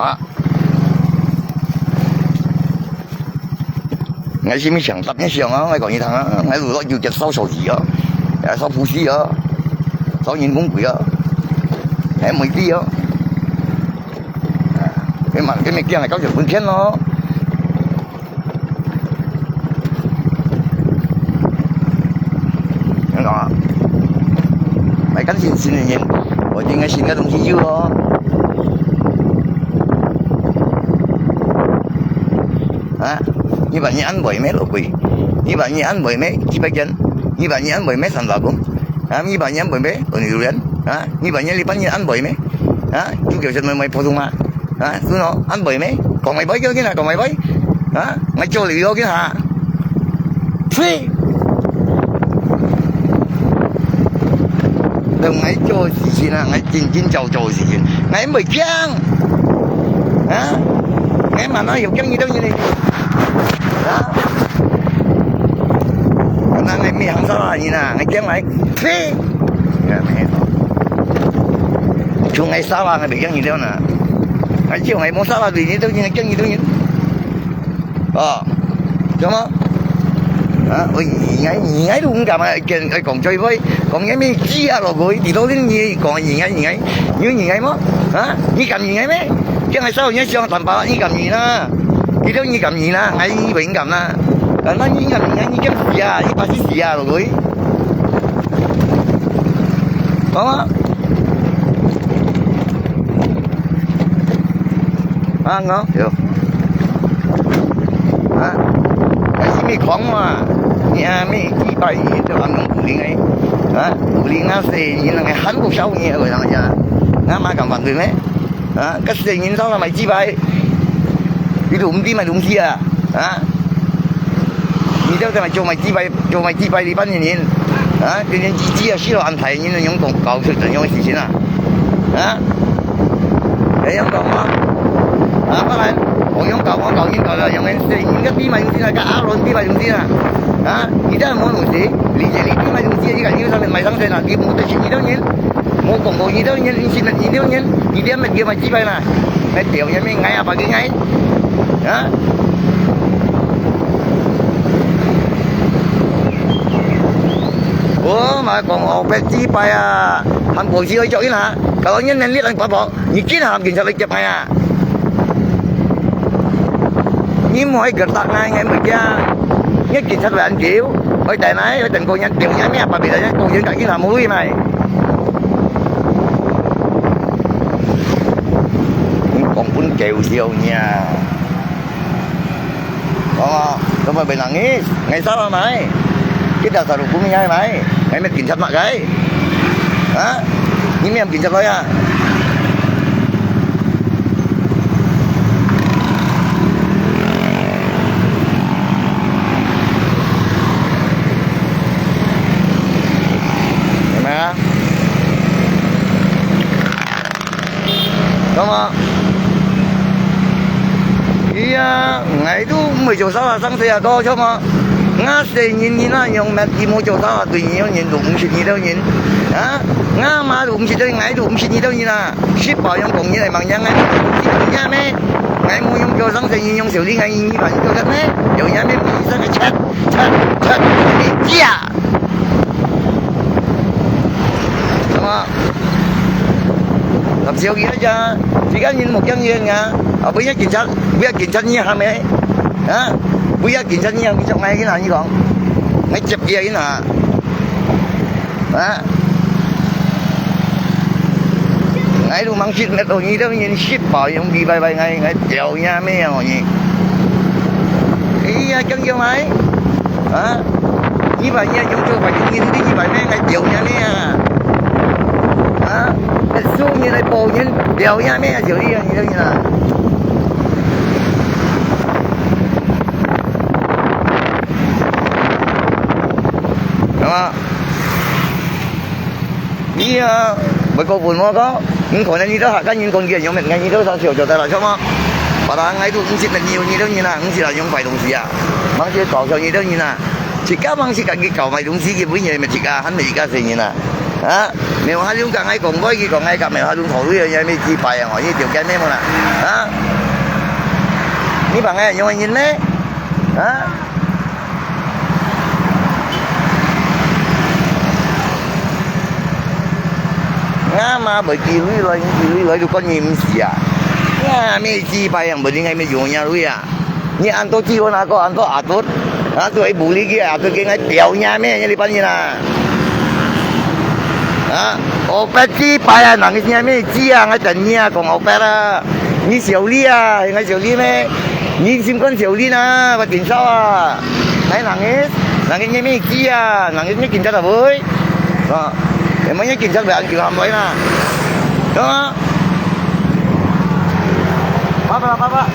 啊。 𠊎心裡想，答應想啊，𠊎講你聽啊，𠊎如果有隻燒手機啊，也燒PC啊，燒人工貴啊，還媒體啊，啊，你嘛，你咪驚來搞日本片咯。你講啊，買更新新的人，我應該新的東西有哦。 啊，你把你安排咩老贵？你把你安排咩几百件？你把你安排咩三百公？啊，你把你安排咩五六元？啊，你把你你把你安排咩？啊，就叫什么买普通话？啊，是喏，安排咩？讲买买叫紧啊，讲买买。啊，买叫你要紧啊。 呸！同𠊎做事情啊，𠊎真真照做事情，𠊎毋會驚。啊，𠊎慢慢有驚你兜人呢。啊，那𠊎毋係行沙拉人啊，𠊎驚𠊎，呸！像𠊎沙拉，𠊎毋驚你兜呢。𠊎像𠊎無沙拉，你兜人驚你兜人。 哦，做麼？啊，喂，你愛，你愛都毋敢啊，跟，愛講最會，講你面子啊，老鬼，你都是你講你愛，你愛，你有你愛麼？啊，你敢你愛咩？將來少年想辦法，你敢你啦？你都你敢你啦？哎，你不敢啦？啊，那你敢你愛，你敢死啊？你把死死啊，老鬼！好嗎？啊，我，有。 啊，該係毋係講嘛？你阿姆幾百年都還無五零个，啊，五零啊，細人啊，還不少年个人家，那麼敢反對咩？啊，該細人上來買雞排，佢都毋知買東西啊，啊，你兜在買就買雞排，就買雞排，你半年人，啊，天天雞雞啊，死到恁大人，用講搞出這樣个事情啊，啊？ 你樣講嘛？啊，不然，我用搞，我搞，用搞了，用人，應該比買東西啦，跟阿倫比買東西啦。啊，你這樣無東西，你這裡比買東西，你看你上面買上去啦，你無得去，你兜人，無講過，你兜人，你信了，你兜人，你兜人買雞排啦，買掉，也沒愛啊，把你愛，啊？我嘛講哦，買雞排啊，還過去愛叫一下，搞到你能力能發揮。 你竟然警察來接𠊎啊？你莫去搿搭𠊎，𠊎毋驚。你警察來恁久，愛等來，愛等過年，等年咩，白白來，過年趕緊拿無位買。你講分搞笑呢。 哦，做麼會恁樣？𠊎沙拉買，kita satu kumi買，𠊎乜警察麼个？啊？你乜警察來啊？係無啊？ 懂嗎？係啊，𠊎都毋會做沙拉生死啊，哥，著無？𠊎細人人啊，用乜佢無做沙拉，對你兜人都毋識你兜人，啊？𠊎阿媽都毋識得，𠊎都毋識你兜人啊，識吧，用講你來罵人，𠊎都毋識你兜人咩？ 𠊎無用腳生生，人用手裡，𠊎人二百人做得咩？有影咩？比上个切切切，你假！什麼？合少佢啊，自家人無經驗啊！啊，不要警察，不要警察你喊咩？啊？不要警察你喊，你做𠊎去哪裡講？𠊎接佢啊，去哪？ 啊？𠊎都吂識乜哦，你兜人識吧，用你拜拜，𠊎，𠊎屌你啊咩哦你！哎呀，講叫咩？啊？你拜你用做拜，你你你拜咩？𠊎屌你啊咩啊？啊？你輸你來報人，屌你啊咩啊？就你啊，你兜人啊！ 係嘛？你啊，會過分麼个？你可能你兜客家人講佢用乜，你兜上小做得啦，係嘛？把他愛都毋識乜，你你兜人啊，毋識啦，用壞東西啊，吂識搞笑你兜人啊，自家吂識自家搞壞東西，佢本人乜自家，還係自家生人啊，啊？沒有，還用講愛講，愛去講愛講，沒有，還用考慮，也沒幾百啊，你條件咩麼啦，啊？你把𠊎用个人咩？啊？ 𠊎嘛會寄鐳來，寄鐳來就講你毋死啊！𠊎咩幾百樣，毋知𠊎咩用你鐳啊！你安到寄鐳哪個安到阿德，啊，做一無理个阿德，跟𠊎屌你咩？你這班人啊！啊，我八幾百啊，人你咩寄啊？𠊎等你啊，講我八啊！ 你小李啊，𠊎小李咩？你心肝小李呐，我頂少啊！𠊎nangis，nangis你咩事啊？Nangis你警察tak會？啊，emangnya警察會恁久喊來啦？啊？爸爸，爸爸。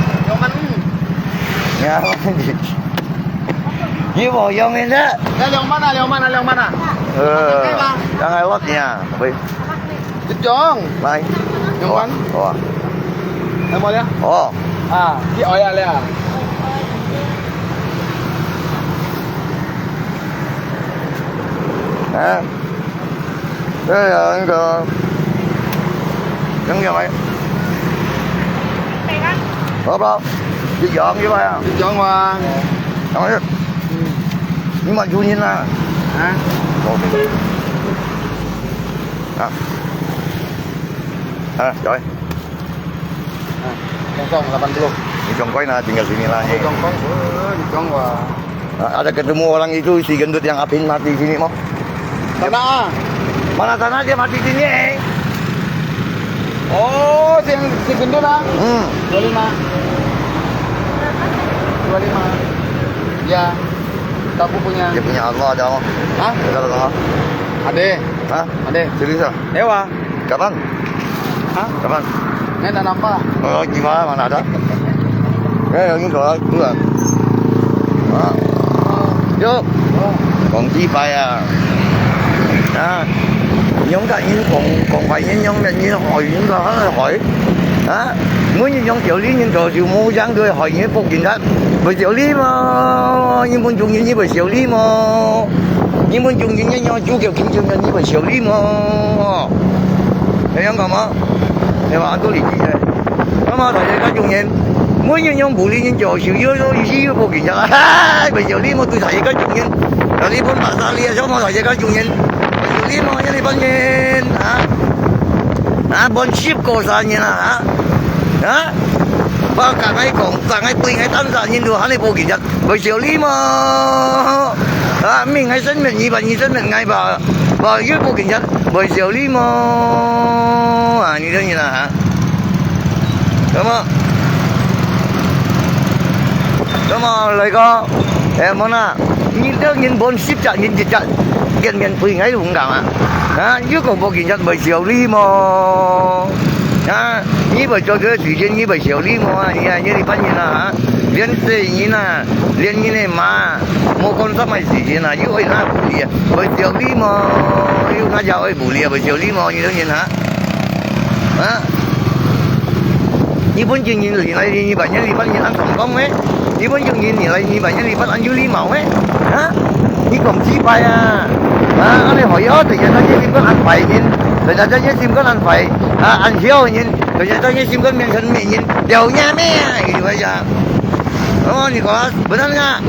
Ya, 你無用个呢。兩萬啊，兩萬啊，兩萬啊。呃，讓𠊎落你啊，喂。 一張。來。兩萬。好啊。有無了？哦。啊，你愛啊了。啊。對啊，那個，兩張來。好不好？一張一百啊。一張啊。然後就，嗯。你滿足你啦。啊？OK。 Ah. Ah, jauh eh. Ah, kosong lapan puluh. Ni jongkoi na tinggal sini lah, eh. Jongkoi, eh, ni jongkoi. Ah, ada ketemu orang itu, si gendut yang Apin mati sini, mo? Tanah, ah. Mana tanah dia mati sini, eh? Oh, si, si gendut, ah? Hmm. Dua lima. Dua lima. Ya. Tahu punya. Dia punya Allah ada, mo? Hah? Ada Allah. Ada. Hah? Ada. Serius, ah? Ewa. Kapan? Hah? Kapan? Ni tak nampak. Oh, gimana? Mana ada? Eh, ini kalau tu lah. Ha? Yo. 講幾擺啊？啊？用个人講，講壞人，用个人害人个，還係害？啊？每日用條理人做事無影，都係害人報警察，會條理嘛？你們中人，你會條理嘛？你們中人，你用主教緊張，你會條理嘛？哦。 你樣講嘛？你話都理解嘅。咁啊，大家中人，每日用武力人做事，又，又，又，又報警察啦，哈哈，咪就你冇對大家中人，有呢本馬沙利啊，想講大家中人，你冇，你班人，啊？啊，本十個三人啊，啊？啊？我剛才講，剛才對𠊎單三人都喊你報警察， 會條理嘛？啊，明𠊎身份，你把你身份𠊎把，把又報警察，會條理嘛？啊，你兜人啊，哈？那麼，那麼來講，哎，莫啦，你兜人本十隻人一隻，見面對𠊎都毋敢啊？啊，又講報警察會條理嘛？啊，你會做這个事情，你會條理嘛？啊，你啊，你這班人啊，哈？ 連細人啊，連人个媽，無管啥物事情啊，又愛拿武力啊，會條理無？又拿隻愛武力啊，會條理無？你兜人啊？啊？日本軍人來，你把人日本人恁成功咩？日本軍人來，你把人日本恁有禮貌咩？啊？你講幾擺啊？啊，恁樣好，哦，等下那些日本恁壞人，等下這些日本恁壞，啊，恁僥人，佢就當然心肝面前面前，了你咩啊？佢就會講，哦，你講，不能啊，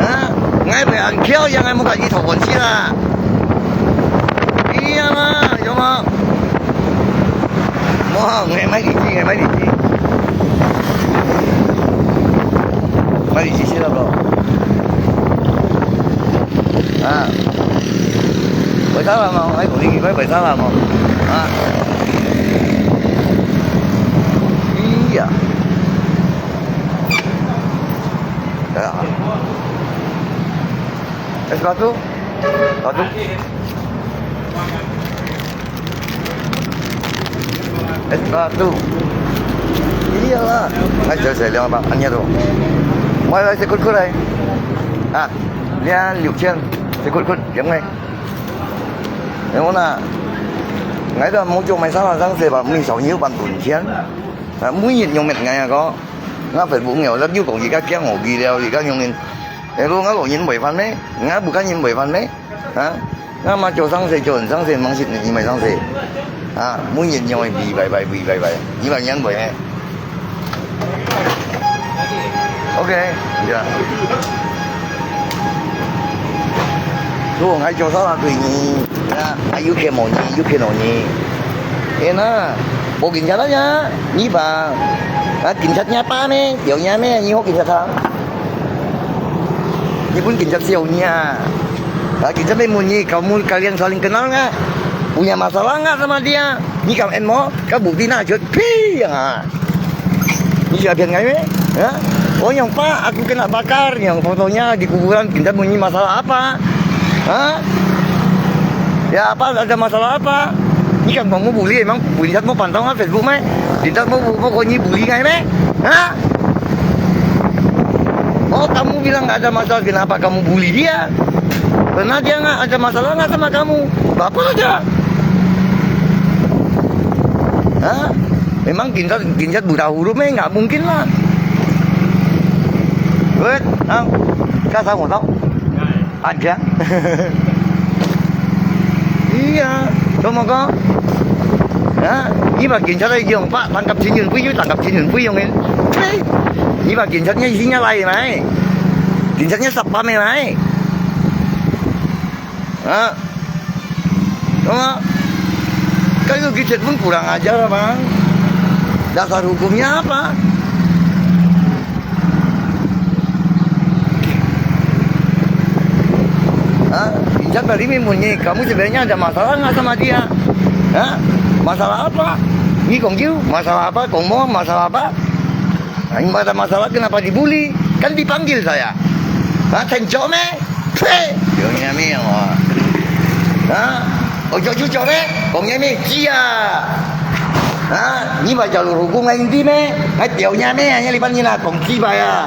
啊，𠊎會恁巧，讓𠊎莫甲你討關係啦。一樣啊，有嗎？無，𠊎買你去，𠊎買你去，買你去，謝了咯。 啊，會使啦無？愛講你幾擺會使啦無？啊，哎呀，哎呀，S八度，八度。 S八度。Iya lah. Ay, saya, saya, lima, apa? Anya tu. Mai, mai, sekut-kut, ai. Ah, lian liu qian, sekut-kut, yang mai. Yang mana? Ngai dah mau jom mai salah sang se ba, mi sau nyiu ban tun qian. Ah, mui yit nyong met ngai ko. Ngai Facebook ngai, lap yu kong yi ka kiang o gi liao, yi ka nyong in. Eh, lu ngai lo yin bai fan me? Ngai bu ka yin bai fan me? Ha? Ngā mā chō sāngse, chō ān sāngse, māng sit nyi māi sāngse. Ha, mū nyi nyoi bì bāi bāi, bì bāi bāi. Nyi bāi nyan bāi he. Ok, ya. Lu, ngāi chō sā lā tui nyi. Ya, ngāi yu khe mō nyi, yu khe nō nyi. Ê nā, bō kīn chā lā ya, nyi bā. Ngā kīn chā nya pā me, yau nya me, nyi hok kīn chā thā. Nyi pun kīn chā siau nya. Ha, kīn chā me mun nyi, kau mun kalian saling kenal ngā. Punya masalah ngā sama dia. Nyi kau en mō, kau bukti na chut, pi yang ha. Nyi siapa ngāi me? Ha? Oh, yang pa, aku kena bakar, yang fotonya di kuburan, kīn chā mun nyi masalah apa? Ha? Ya, apa, ada masalah apa? Nyi kau mō bully, emang bully chat mō pantau ngā Facebook me? Kīn chā mō, mō ko nyi bully ngāi me? Ha? Oh, kamu bilang nggak ada masalah, kenapa kamu bully dia? Karena dia nggak ada masalah nggak sama kamu. Apa aja? Ha? Memang kīn chā, kīn chā buta huruf me, nggak mungkin lah. Wait, ang, kasang mo tau? Aja. Iya, tō mō ko? Ha? Nyi bā kīn chā lai yong pa, tangkap chin yun pui yu, tangkap chin yun pui yong in. Hei, nyi bā kīn chā nya isi nya lai mai. Kīn chā nya sap pa me mai. Ha? Tō mō? Kayu kīn chā pun kurang ajar lah, Bang. Dasar hukumnya apa? Ha? Kīn chā tadi me mun nyi, kamu sebenarnya ada masalah nggak sama dia? Ha? Masalah apa? Nyi kong kiu, masalah apa? Kong mō, masalah apa? Ha, nggak ada masalah, kenapa dibully? Kan dipanggil saya. Ha, tencok me? Pe! Yau nya me, oh. Ha? Oh, cok cucok me? Kong nya me, cia. Ha? Nyi bā jalur hukum ngai inti me? Ngai tiau nya me, nya lipan nyi na, kong ci bā ya.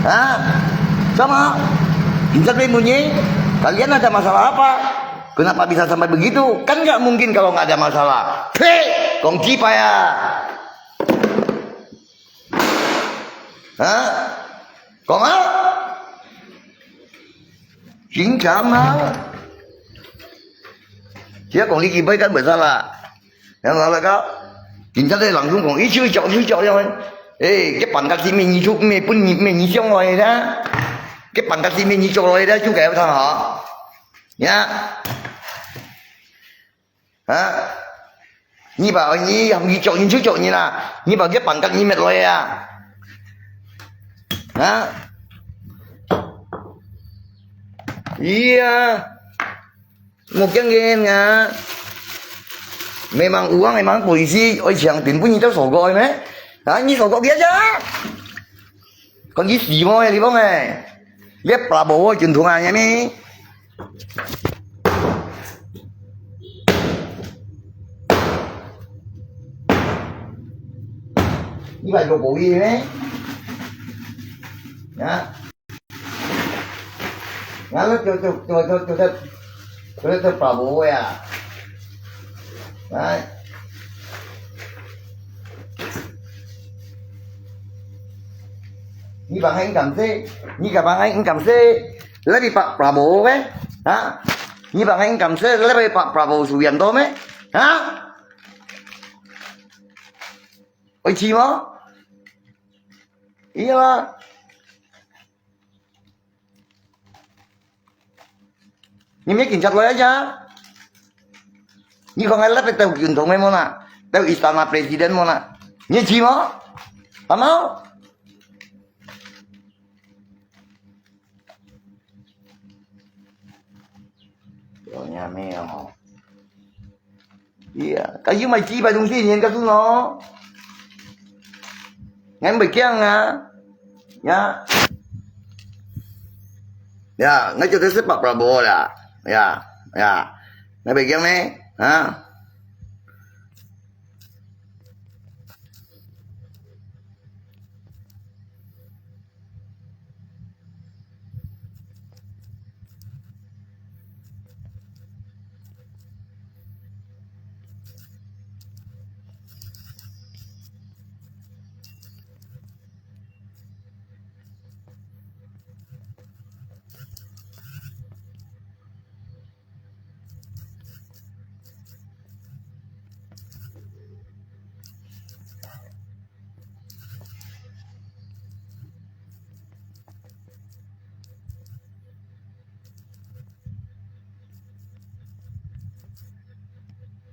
Ha? Sama? Kīn chā me mun nyi? Kalian ada masalah apa? Kenapa bisa sampai begitu? Kan nggak mungkin kalau nggak ada masalah. Pe! Kong ci bā ya. Ha? Kong a? Chính xác mà. Chỉ có đi kì bơi cán bơi xa lạ. Yang lạ lạ ka. Chính xác đây lăng sung kong, ý chữ chọc, chữ chọc yang. Ê, cái bàn cắt xí mình nhí chụp, mình pun nhí, mình nhí chong rồi đó. Cái bàn cắt xí mình nhí chụp rồi đó, chú kéo thằng họ. Nhá. Ha? Nyi bā, nyi, nyi chok, nyi chok, nyi na. Nyi bā, cái bàn cắt nyi met loi à. Ha? Iya. Một cái nghe ngà. Memang uang, memang polisi, ôi chàng tỉnh bún nyi tao sổ gọi mẹ. Ha, nyi sổ gọi kia chứ. Kon ci simo ya, li bong e. Liep Prabowo jun thung a nya mi. Ni bai lo bo yi me. Ya. Nga lo cho cho cho cho cho cho cho Prabowo ya. Nai. Nyi bang hai ngam se, nyi ka bang hai ngam se, lebi pak Prabowo me, ha? Nyi bang hai ngam se, lebi pak Prabowo Subianto me, ha? 你知無？Iya lah. 你乜警察來啊？你看𠊎lapit到運動个無啦？到istana presiden無啦？你知無？好無？有影咩哦？Iya, kayu may chiba dong sini yan kasu no. Ngan bagiang ah. Ya. Ya, ngan jatuh sepak Prabowo ya. Ya, ya. Ngan bagiang ni. Ha?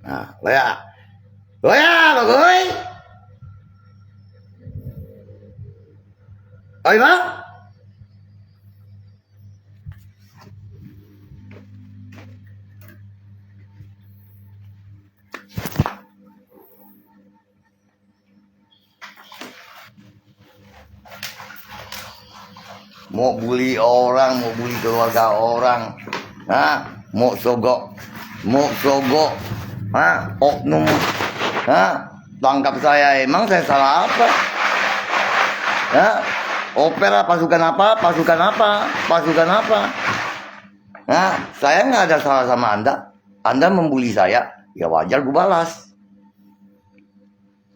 Ah, Loya. Loya, bagus. Oi, Bang. Mau bully orang, mau bully keluarga orang. Ha? Mau sogok. Mau sogok. Ha? Oknum. Ha? Tangkap saya, emang saya salah apa? Ha? Opera pasukan apa? Pasukan apa? Pasukan apa? Ha? Saya nggak ada salah sama Anda. Anda membuli saya, ya wajar ku balas.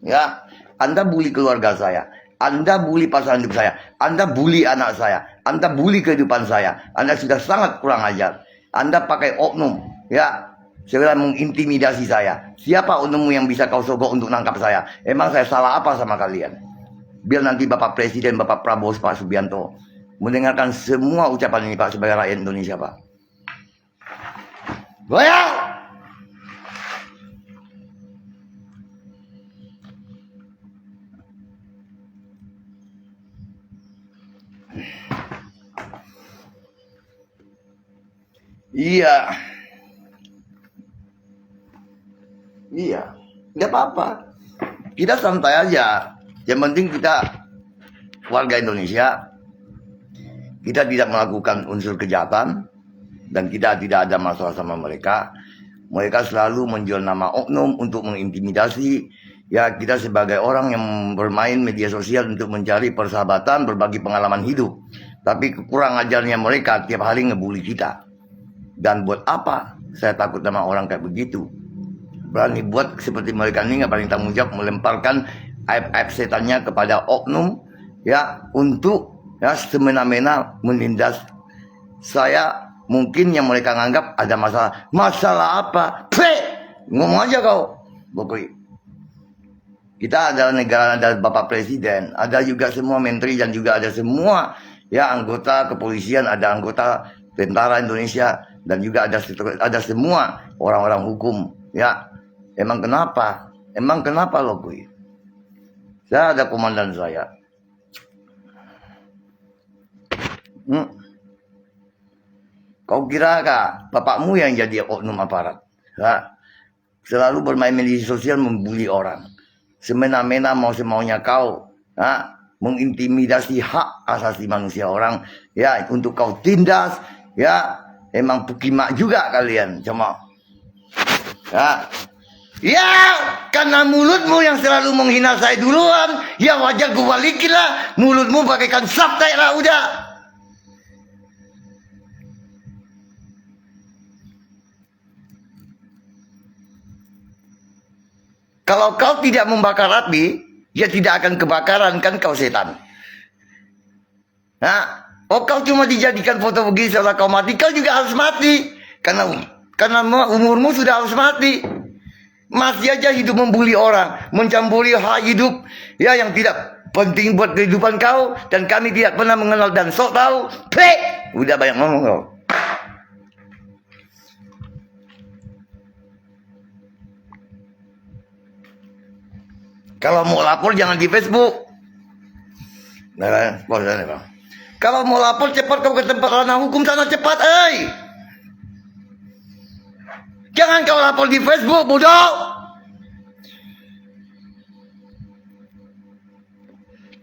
Ya, Anda bully keluarga saya, Anda bully pasangan hidup saya, Anda bully anak saya, Anda bully kehidupan saya. Anda sudah sangat kurang ajar. Anda pakai oknum, ya, segera mengintimidasi saya. Siapa oknummu yang bisa kau sogok untuk nangkap saya? Emang saya salah apa sama kalian? Biar nanti Bapak Presiden, Bapak Prabowo, Pak Subianto mendengarkan semua ucapan ini, Pak, sebagai rakyat Indonesia, Pak. Goyang! Iya. Iya. Nggak apa-apa. Kita santai aja. Yang penting kita warga Indonesia. Kita tidak melakukan unsur kejahatan dan kita tidak ada masalah sama mereka. Mereka selalu menjual nama oknum untuk mengintimidasi. Ya, kita sebagai orang yang bermain media sosial untuk mencari persahabatan, berbagi pengalaman hidup. Tapi kekurang ajarnya mereka tiap hari ngebully kita. Dan buat apa saya takut sama orang kayak begitu? Berani buat seperti mereka ini nggak berani tanggung jawab melemparkan aib-aib setannya kepada oknum, ya, untuk, ya, semena-mena menindas saya. Mungkin yang mereka nganggap ada masalah. Masalah apa? Peh! Ngomong aja kau. Pokoknya. Kita adalah negara, ada Bapak Presiden, ada juga semua menteri dan juga ada semua, ya, anggota kepolisian, ada anggota tentara Indonesia dan juga ada seter-, ada semua orang-orang hukum, ya. Emang kenapa? Emang kenapa, Lokui? Saya ada komandan saya. Hmm. Kau kira kah bapakmu yang jadi oknum aparat? Ha? Selalu bermain media sosial membuli orang. Semena-mena mau semaunya kau. Ha? Mengintimidasi hak asasi manusia orang. Ya, untuk kau tindas. Ya, emang pukimak juga kalian. Cuma. Ya. Ya, karena mulutmu yang selalu menghina saya duluan, ya wajar ku balikin lah. Mulutmu bagaikan saptek lah udah. Kalau kau tidak membakar api, ya tidak akan kebakaran, kan kau setan. Nah, oh, kau cuma dijadikan foto begini seolah kau mati, kau juga harus mati. Karena karena umurmu sudah harus mati. Masih aja hidup membuli orang, mencampuri hak hidup, ya, yang tidak penting buat kehidupan kau, dan kami tidak pernah mengenal dan sok tahu. Pek! Udah banyak ngomong kau. Kalau mau lapor, jangan di Facebook. Nah, bos, nah, bang. Kalau mau lapor, cepat kau ke tempat ranah hukum sana, cepat, eh. Jangan kau lapor di Facebook, bodoh.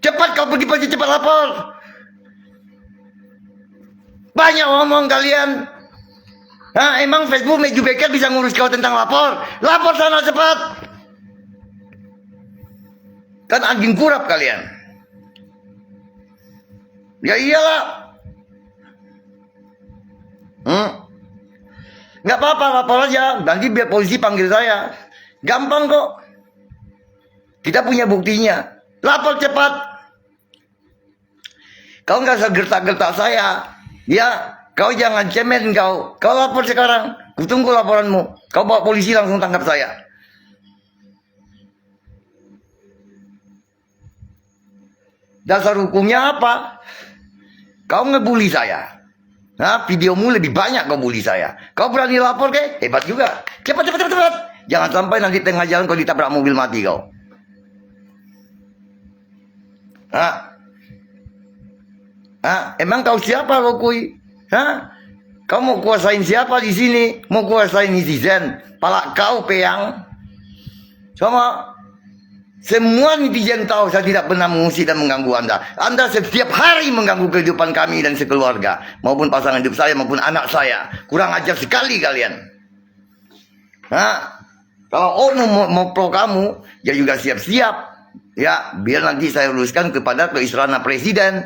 Cepat kau pergi, pergi cepat lapor. Banyak ngomong kalian. Ha, emang Facebook Meju Beker bisa ngurus kau tentang lapor? Lapor sana cepat. Kan anjing kurap kalian. Ya iyalah. Hmm? Nggak apa-apa, lapor aja. Nanti biar polisi panggil saya. Gampang kok. Kita punya buktinya. Lapor cepat. Kau nggak usah gertak-gertak saya. Ya, kau jangan cemen kau. Kau lapor sekarang. Kutunggu laporanmu. Kau bawa polisi langsung tangkap saya. Dasar hukumnya apa? Kau ngebully saya. Nah, videomu lebih banyak kau bully saya. Kau berani lapor ke? Hebat juga. Cepat, cepat, cepat, cepat. Jangan sampai nanti tengah jalan kau ditabrak mobil mati kau. Ha? Ha? Emang kau siapa kau kui? Ha? Kau mau kuasain siapa di sini? Mau kuasain netizen? Pala kau peang. Sama. Semua netizen tahu saya tidak pernah mengusik dan mengganggu Anda. Anda setiap hari mengganggu kehidupan kami dan sekeluarga, maupun pasangan hidup saya maupun anak saya. Kurang ajar sekali kalian. Ha? Kalau oknum mau, mau pro kamu, ya juga siap-siap. Ya, biar nanti saya uruskan kepada ke istana presiden.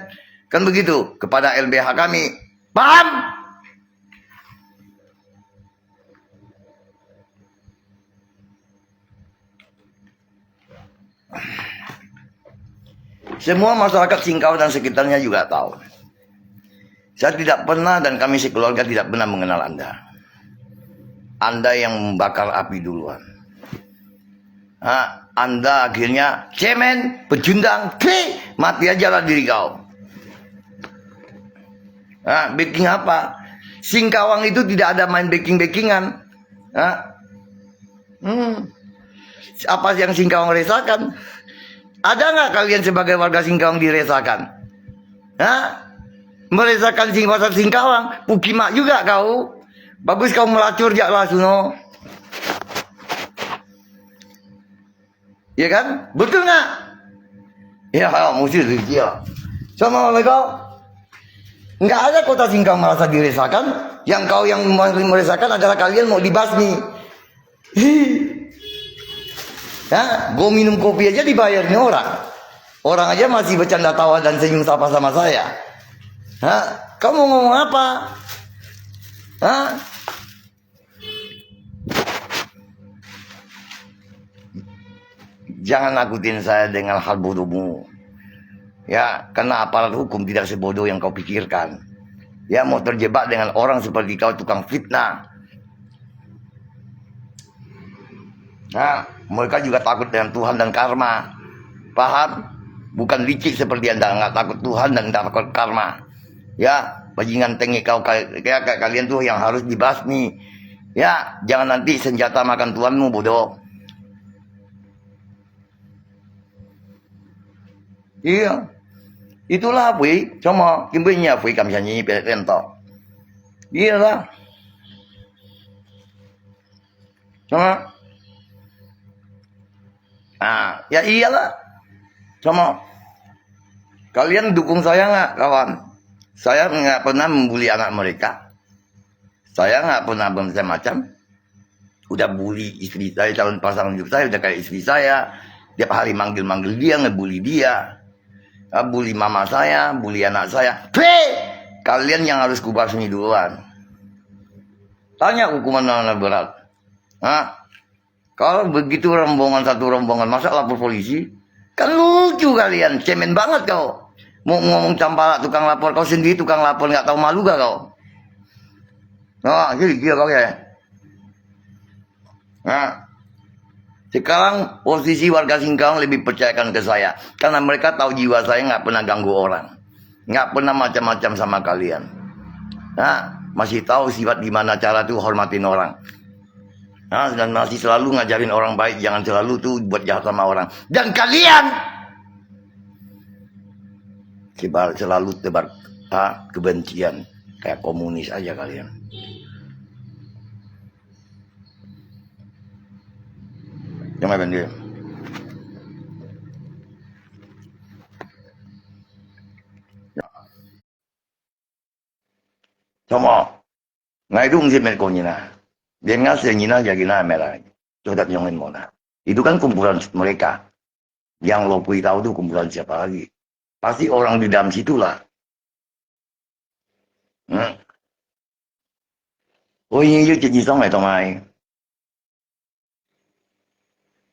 Kan begitu, kepada L B H kami. Paham? Semua masyarakat Singkawang dan sekitarnya juga tahu. Saya tidak pernah dan kami sekeluarga tidak pernah mengenal Anda. Anda yang membakar api duluan. Ha, Anda akhirnya cemen, pecundang, klik, mati aja lah diri kau. Ha, backing apa? Singkawang itu tidak ada main backing-backingan. Ha? Hmm. Apa yang Singkawang resahkan? Ada nggak kalian sebagai warga Singkawang diresahkan? Ha? Meresahkan Sing-, pasar Singkawang? Pukimak juga kau. Bagus kau melacur jak lah suno. Ya kan? Betul nggak? Ya, mesti rezeki ya. Sama mereka. Nggak ada kota Singkawang merasa diresahkan. Yang kau yang meresahkan adalah kalian mau dibasmi. Hi. Ya, gua minum kopi aja dibayarnya orang. Orang aja masih bercanda tawa dan senyum sapa sama saya. Ha? Kamu ngomong apa? Ha? Jangan nakutin saya dengan hal bodohmu. Ya, karena aparat hukum tidak sebodoh yang kau pikirkan. Ya, mau terjebak dengan orang seperti kau tukang fitnah. Nah, mereka juga takut dengan Tuhan dan karma. Paham? Bukan licik seperti Anda, nggak takut Tuhan dan nggak takut karma. Ya, bajingan tengek kau, ka-, kayak, kayak kalian tuh yang harus dibasmi. Ya, jangan nanti senjata makan tuanmu, bodoh. Iya. Itulah Pui, cuma kimpuinya Pui kamsianyi peten to. Iyalah. Sama. Ah, ya iyalah. Sama. Kalian dukung saya nggak, kawan? Saya nggak pernah membuli anak mereka. Saya nggak pernah bermacam-macam. Udah bully istri saya, calon pasangan hidup saya, udah kayak istri saya. Tiap hari manggil-manggil dia, ngebully dia. Ah, bully mama saya, bully anak saya. Hei! Kalian yang harus kubasmi duluan. Tanya hukuman mana berat. Ha? Kalau begitu rombongan, satu rombongan, masa lapor polisi? Kan lucu kalian, cemen banget kau. Mau ngomong campala tukang lapor, kau sendiri tukang lapor, nggak tahu malu gak kau? Nah, jadi dia kau ya. Nah, Sekarang posisi warga Singkawang lebih percayakan ke saya. Karena mereka tahu jiwa saya nggak pernah ganggu orang. Nggak pernah macam-macam sama kalian. Nah, masih tahu sifat gimana cara tuh hormatin orang. Nah, dan masih selalu ngajarin orang baik, jangan selalu tuh buat jahat sama orang. Dan kalian sebar, selalu tebar, ha, kebencian. Kayak komunis aja kalian. Yang mana dia? Sama. Ngai tu mesti mereka ni lah. Dia ngasih ni lah jadi lah mereka. Sudah yang lain mana? Itu kan kumpulan mereka. Yang lo pui tahu tu kumpulan siapa lagi? Pasti orang di dalam situ lah. Hmm. Oh, ini je jadi sang eh, tomai.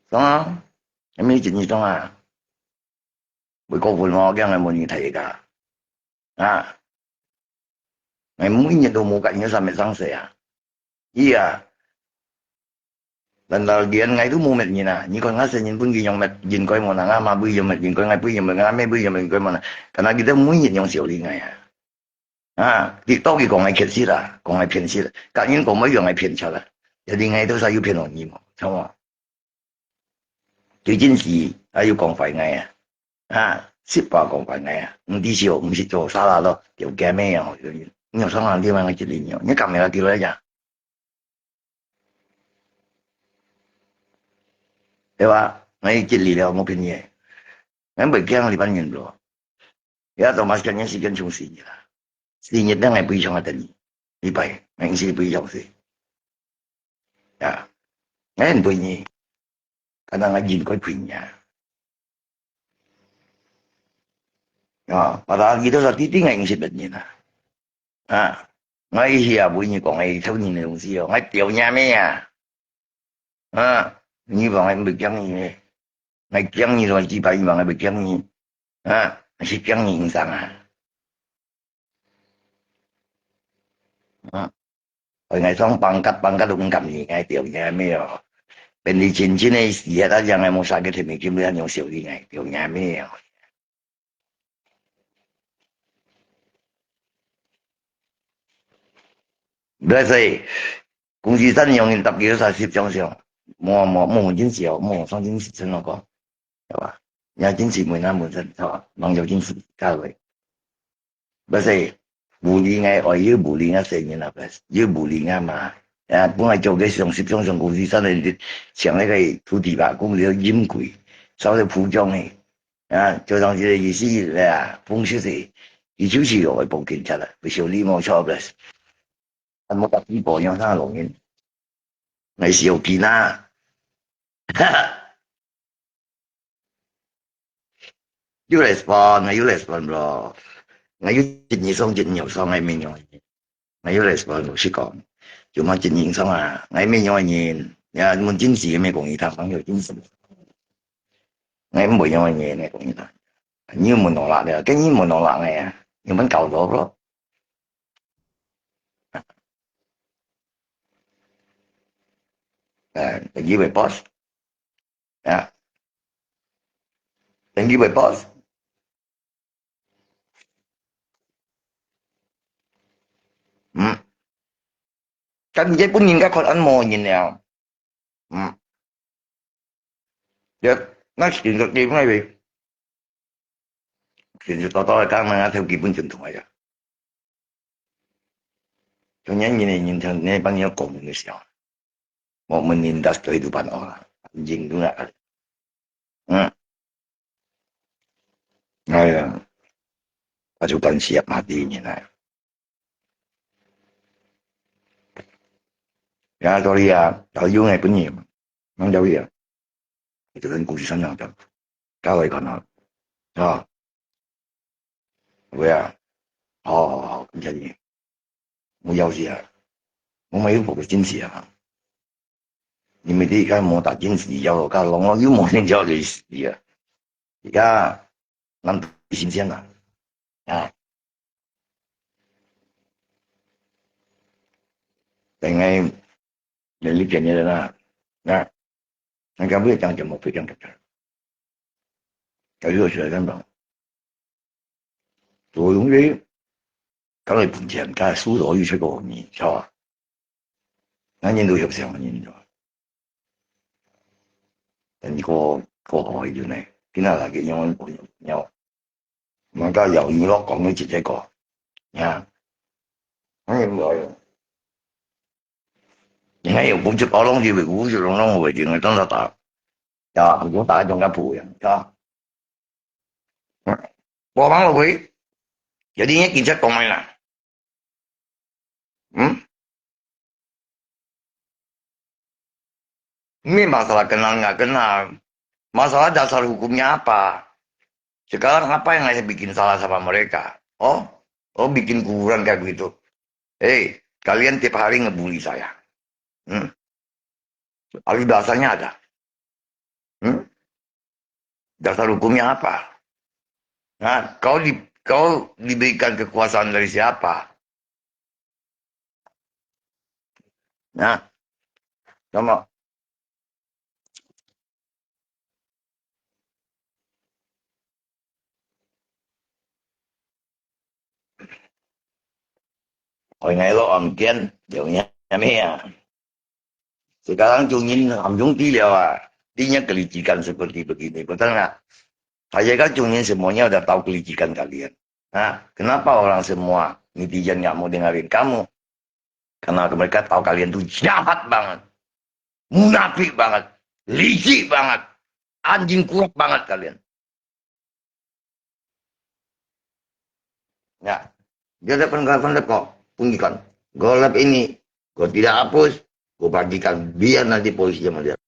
Sang ah. Ini jadi sang ah. Bui kau pun mau yang mau ni thai ka. Ah. Ngai每日都無感覺上面上勢啊。Iya. Dan lagian ngai tu無met人啊，你看𠊎細人分佢樣met人該無啦，𠊎媽分樣met人該，𠊎分樣met，𠊎妹分樣met人該無啦，karena佢兜每日樣笑你𠊎啊。啊，佢到底講𠊎騙食啊，講𠊎騙食啊，甲人講乜樣𠊎騙出啊，一定𠊎都係有騙到你無，著無？最近時，啊，又講壞𠊎啊，啊，十八講壞𠊎啊，毋知笑，毋識做，沙拉咯，條街尾啊，你有上哪地方个一零樣，你敢没有给我讲？对吧？那一个力量，我骗你，俺不讲你半年多，也都嘛是跟你时间冲死你了，死你等来不想啊等你，一百，俺是不想死。啊，俺不你，可能俺应该亏你啊。啊，把他一个说弟弟俺是本人啊。 啊，𠊎以後啊，分你講个臭人个東西哦，𠊎屌你阿妹啊！啊，你講𠊎毋會驚你咩？𠊎驚你咯，幾百萬𠊎會驚你？啊，係驚你硬生啊！啊，𠊎講放假，放假都毋敢你，𠊎屌你阿妹哦！便利親親个時刻，啊，讓𠊎無三個甜美金，你還用笑你，𠊎屌你阿妹哦！ Biasa, kung si san yang tapos sa sip chong siya. Mo, mo, mo, jin siya, mo, sang jin si sen ako. Diba? Ya jin si mo na mo sen, diba? Mang yo jin si ka we. Biasa, bully ngai, o, yo bully ngai sa inyo na, bes. Yo bully ngai ma. Ya, kung ay choke siyang sip chong siyang kung si san ay, siyang ay kay tuti ba, kung yo jim kui. Sa ay pu chong eh. 啊，就像這个意思咧啊，風濕是，佢就是愛報警察啦，會修理無錯个。啊，無甲地步樣啥路人，𠊎是有見啊。有respond，𠊎有respond咯。𠊎有一二三，一二三，𠊎明白。 𠊎有respond，老實講，就嘛真認真啊！𠊎乜樣个人，也問真實个，乜講佢聽，朋友真實。𠊎毋會樣个人，𠊎講佢聽。你問我啦，你跟你問我啦，𠊎啊，你們搞錯咯。哎，你會 boss。 啊，等佢會 boss。嗯，但你這本人家看恁無人了。嗯，這，那選擇地方位，選擇到到个，剛剛那條基本正統个呀。 Kanya ngini ngin thang ne pan yo kong ni siya. Mo menindas to hidupan orang. Anjing tu nak. Hmm. Ay, pasukan siap mati ni na. Ya, sorry ya. Tahu yung ay punya. Mang tahu ya. Itu kan kunci sana kan. Kau ay kana. Ha. Wea. Ha, jadi. Mo要死啊！我嘛有報過警示啊！你们這个無打警示，要我搞弄了，又無人叫你死啊！而家難道新鮮啊？啊！等下，等你便宜了啦，啊！人家不要讲什么非常的，假如说是这样，所以因为刚才本钱，他收入又是个你，知道吧？那年度有想你，知道吧？你过过好一点呢，今天来给你们朋友，你要，我们到有你老讲的直接讲，呀，那也没有。你看有不就搞东西，不就弄弄回去，那当然打。 Ya, aku tak ada jangka pu ya. Ya. Buang away. Jadi ni kita kong mana? Hmm? Ini masalah kenal nggak kenal. Masalah dasar hukumnya apa? Sekarang apa yang saya bikin salah sama mereka? Oh, oh bikin kuburan kayak begitu. Hei, kalian tiap hari ngebully saya. Hmm. Alih bahasanya ada. Hmm? Dasar hukumnya apa? Nah, kau di, kau diberikan kekuasaan dari siapa? Nah, sama. 開眼落暗間，有影咩啊？Sekarang 中人含兄弟了啊，你yang kelicikan seperti begini, betul nggak? Saya kan 中人 semuanya udah tahu kelicikan kalian. Nah, kenapa orang semua netizen nggak mau dengerin kamu? Karena mereka tahu kalian tuh jahat banget, munafik banget, licik banget, anjing kurap banget kalian. Ya, dia ada penangkapan kok, punyikan. Golap ini, kau tidak hapus, kau bagikan biar nanti polisi yang melihat.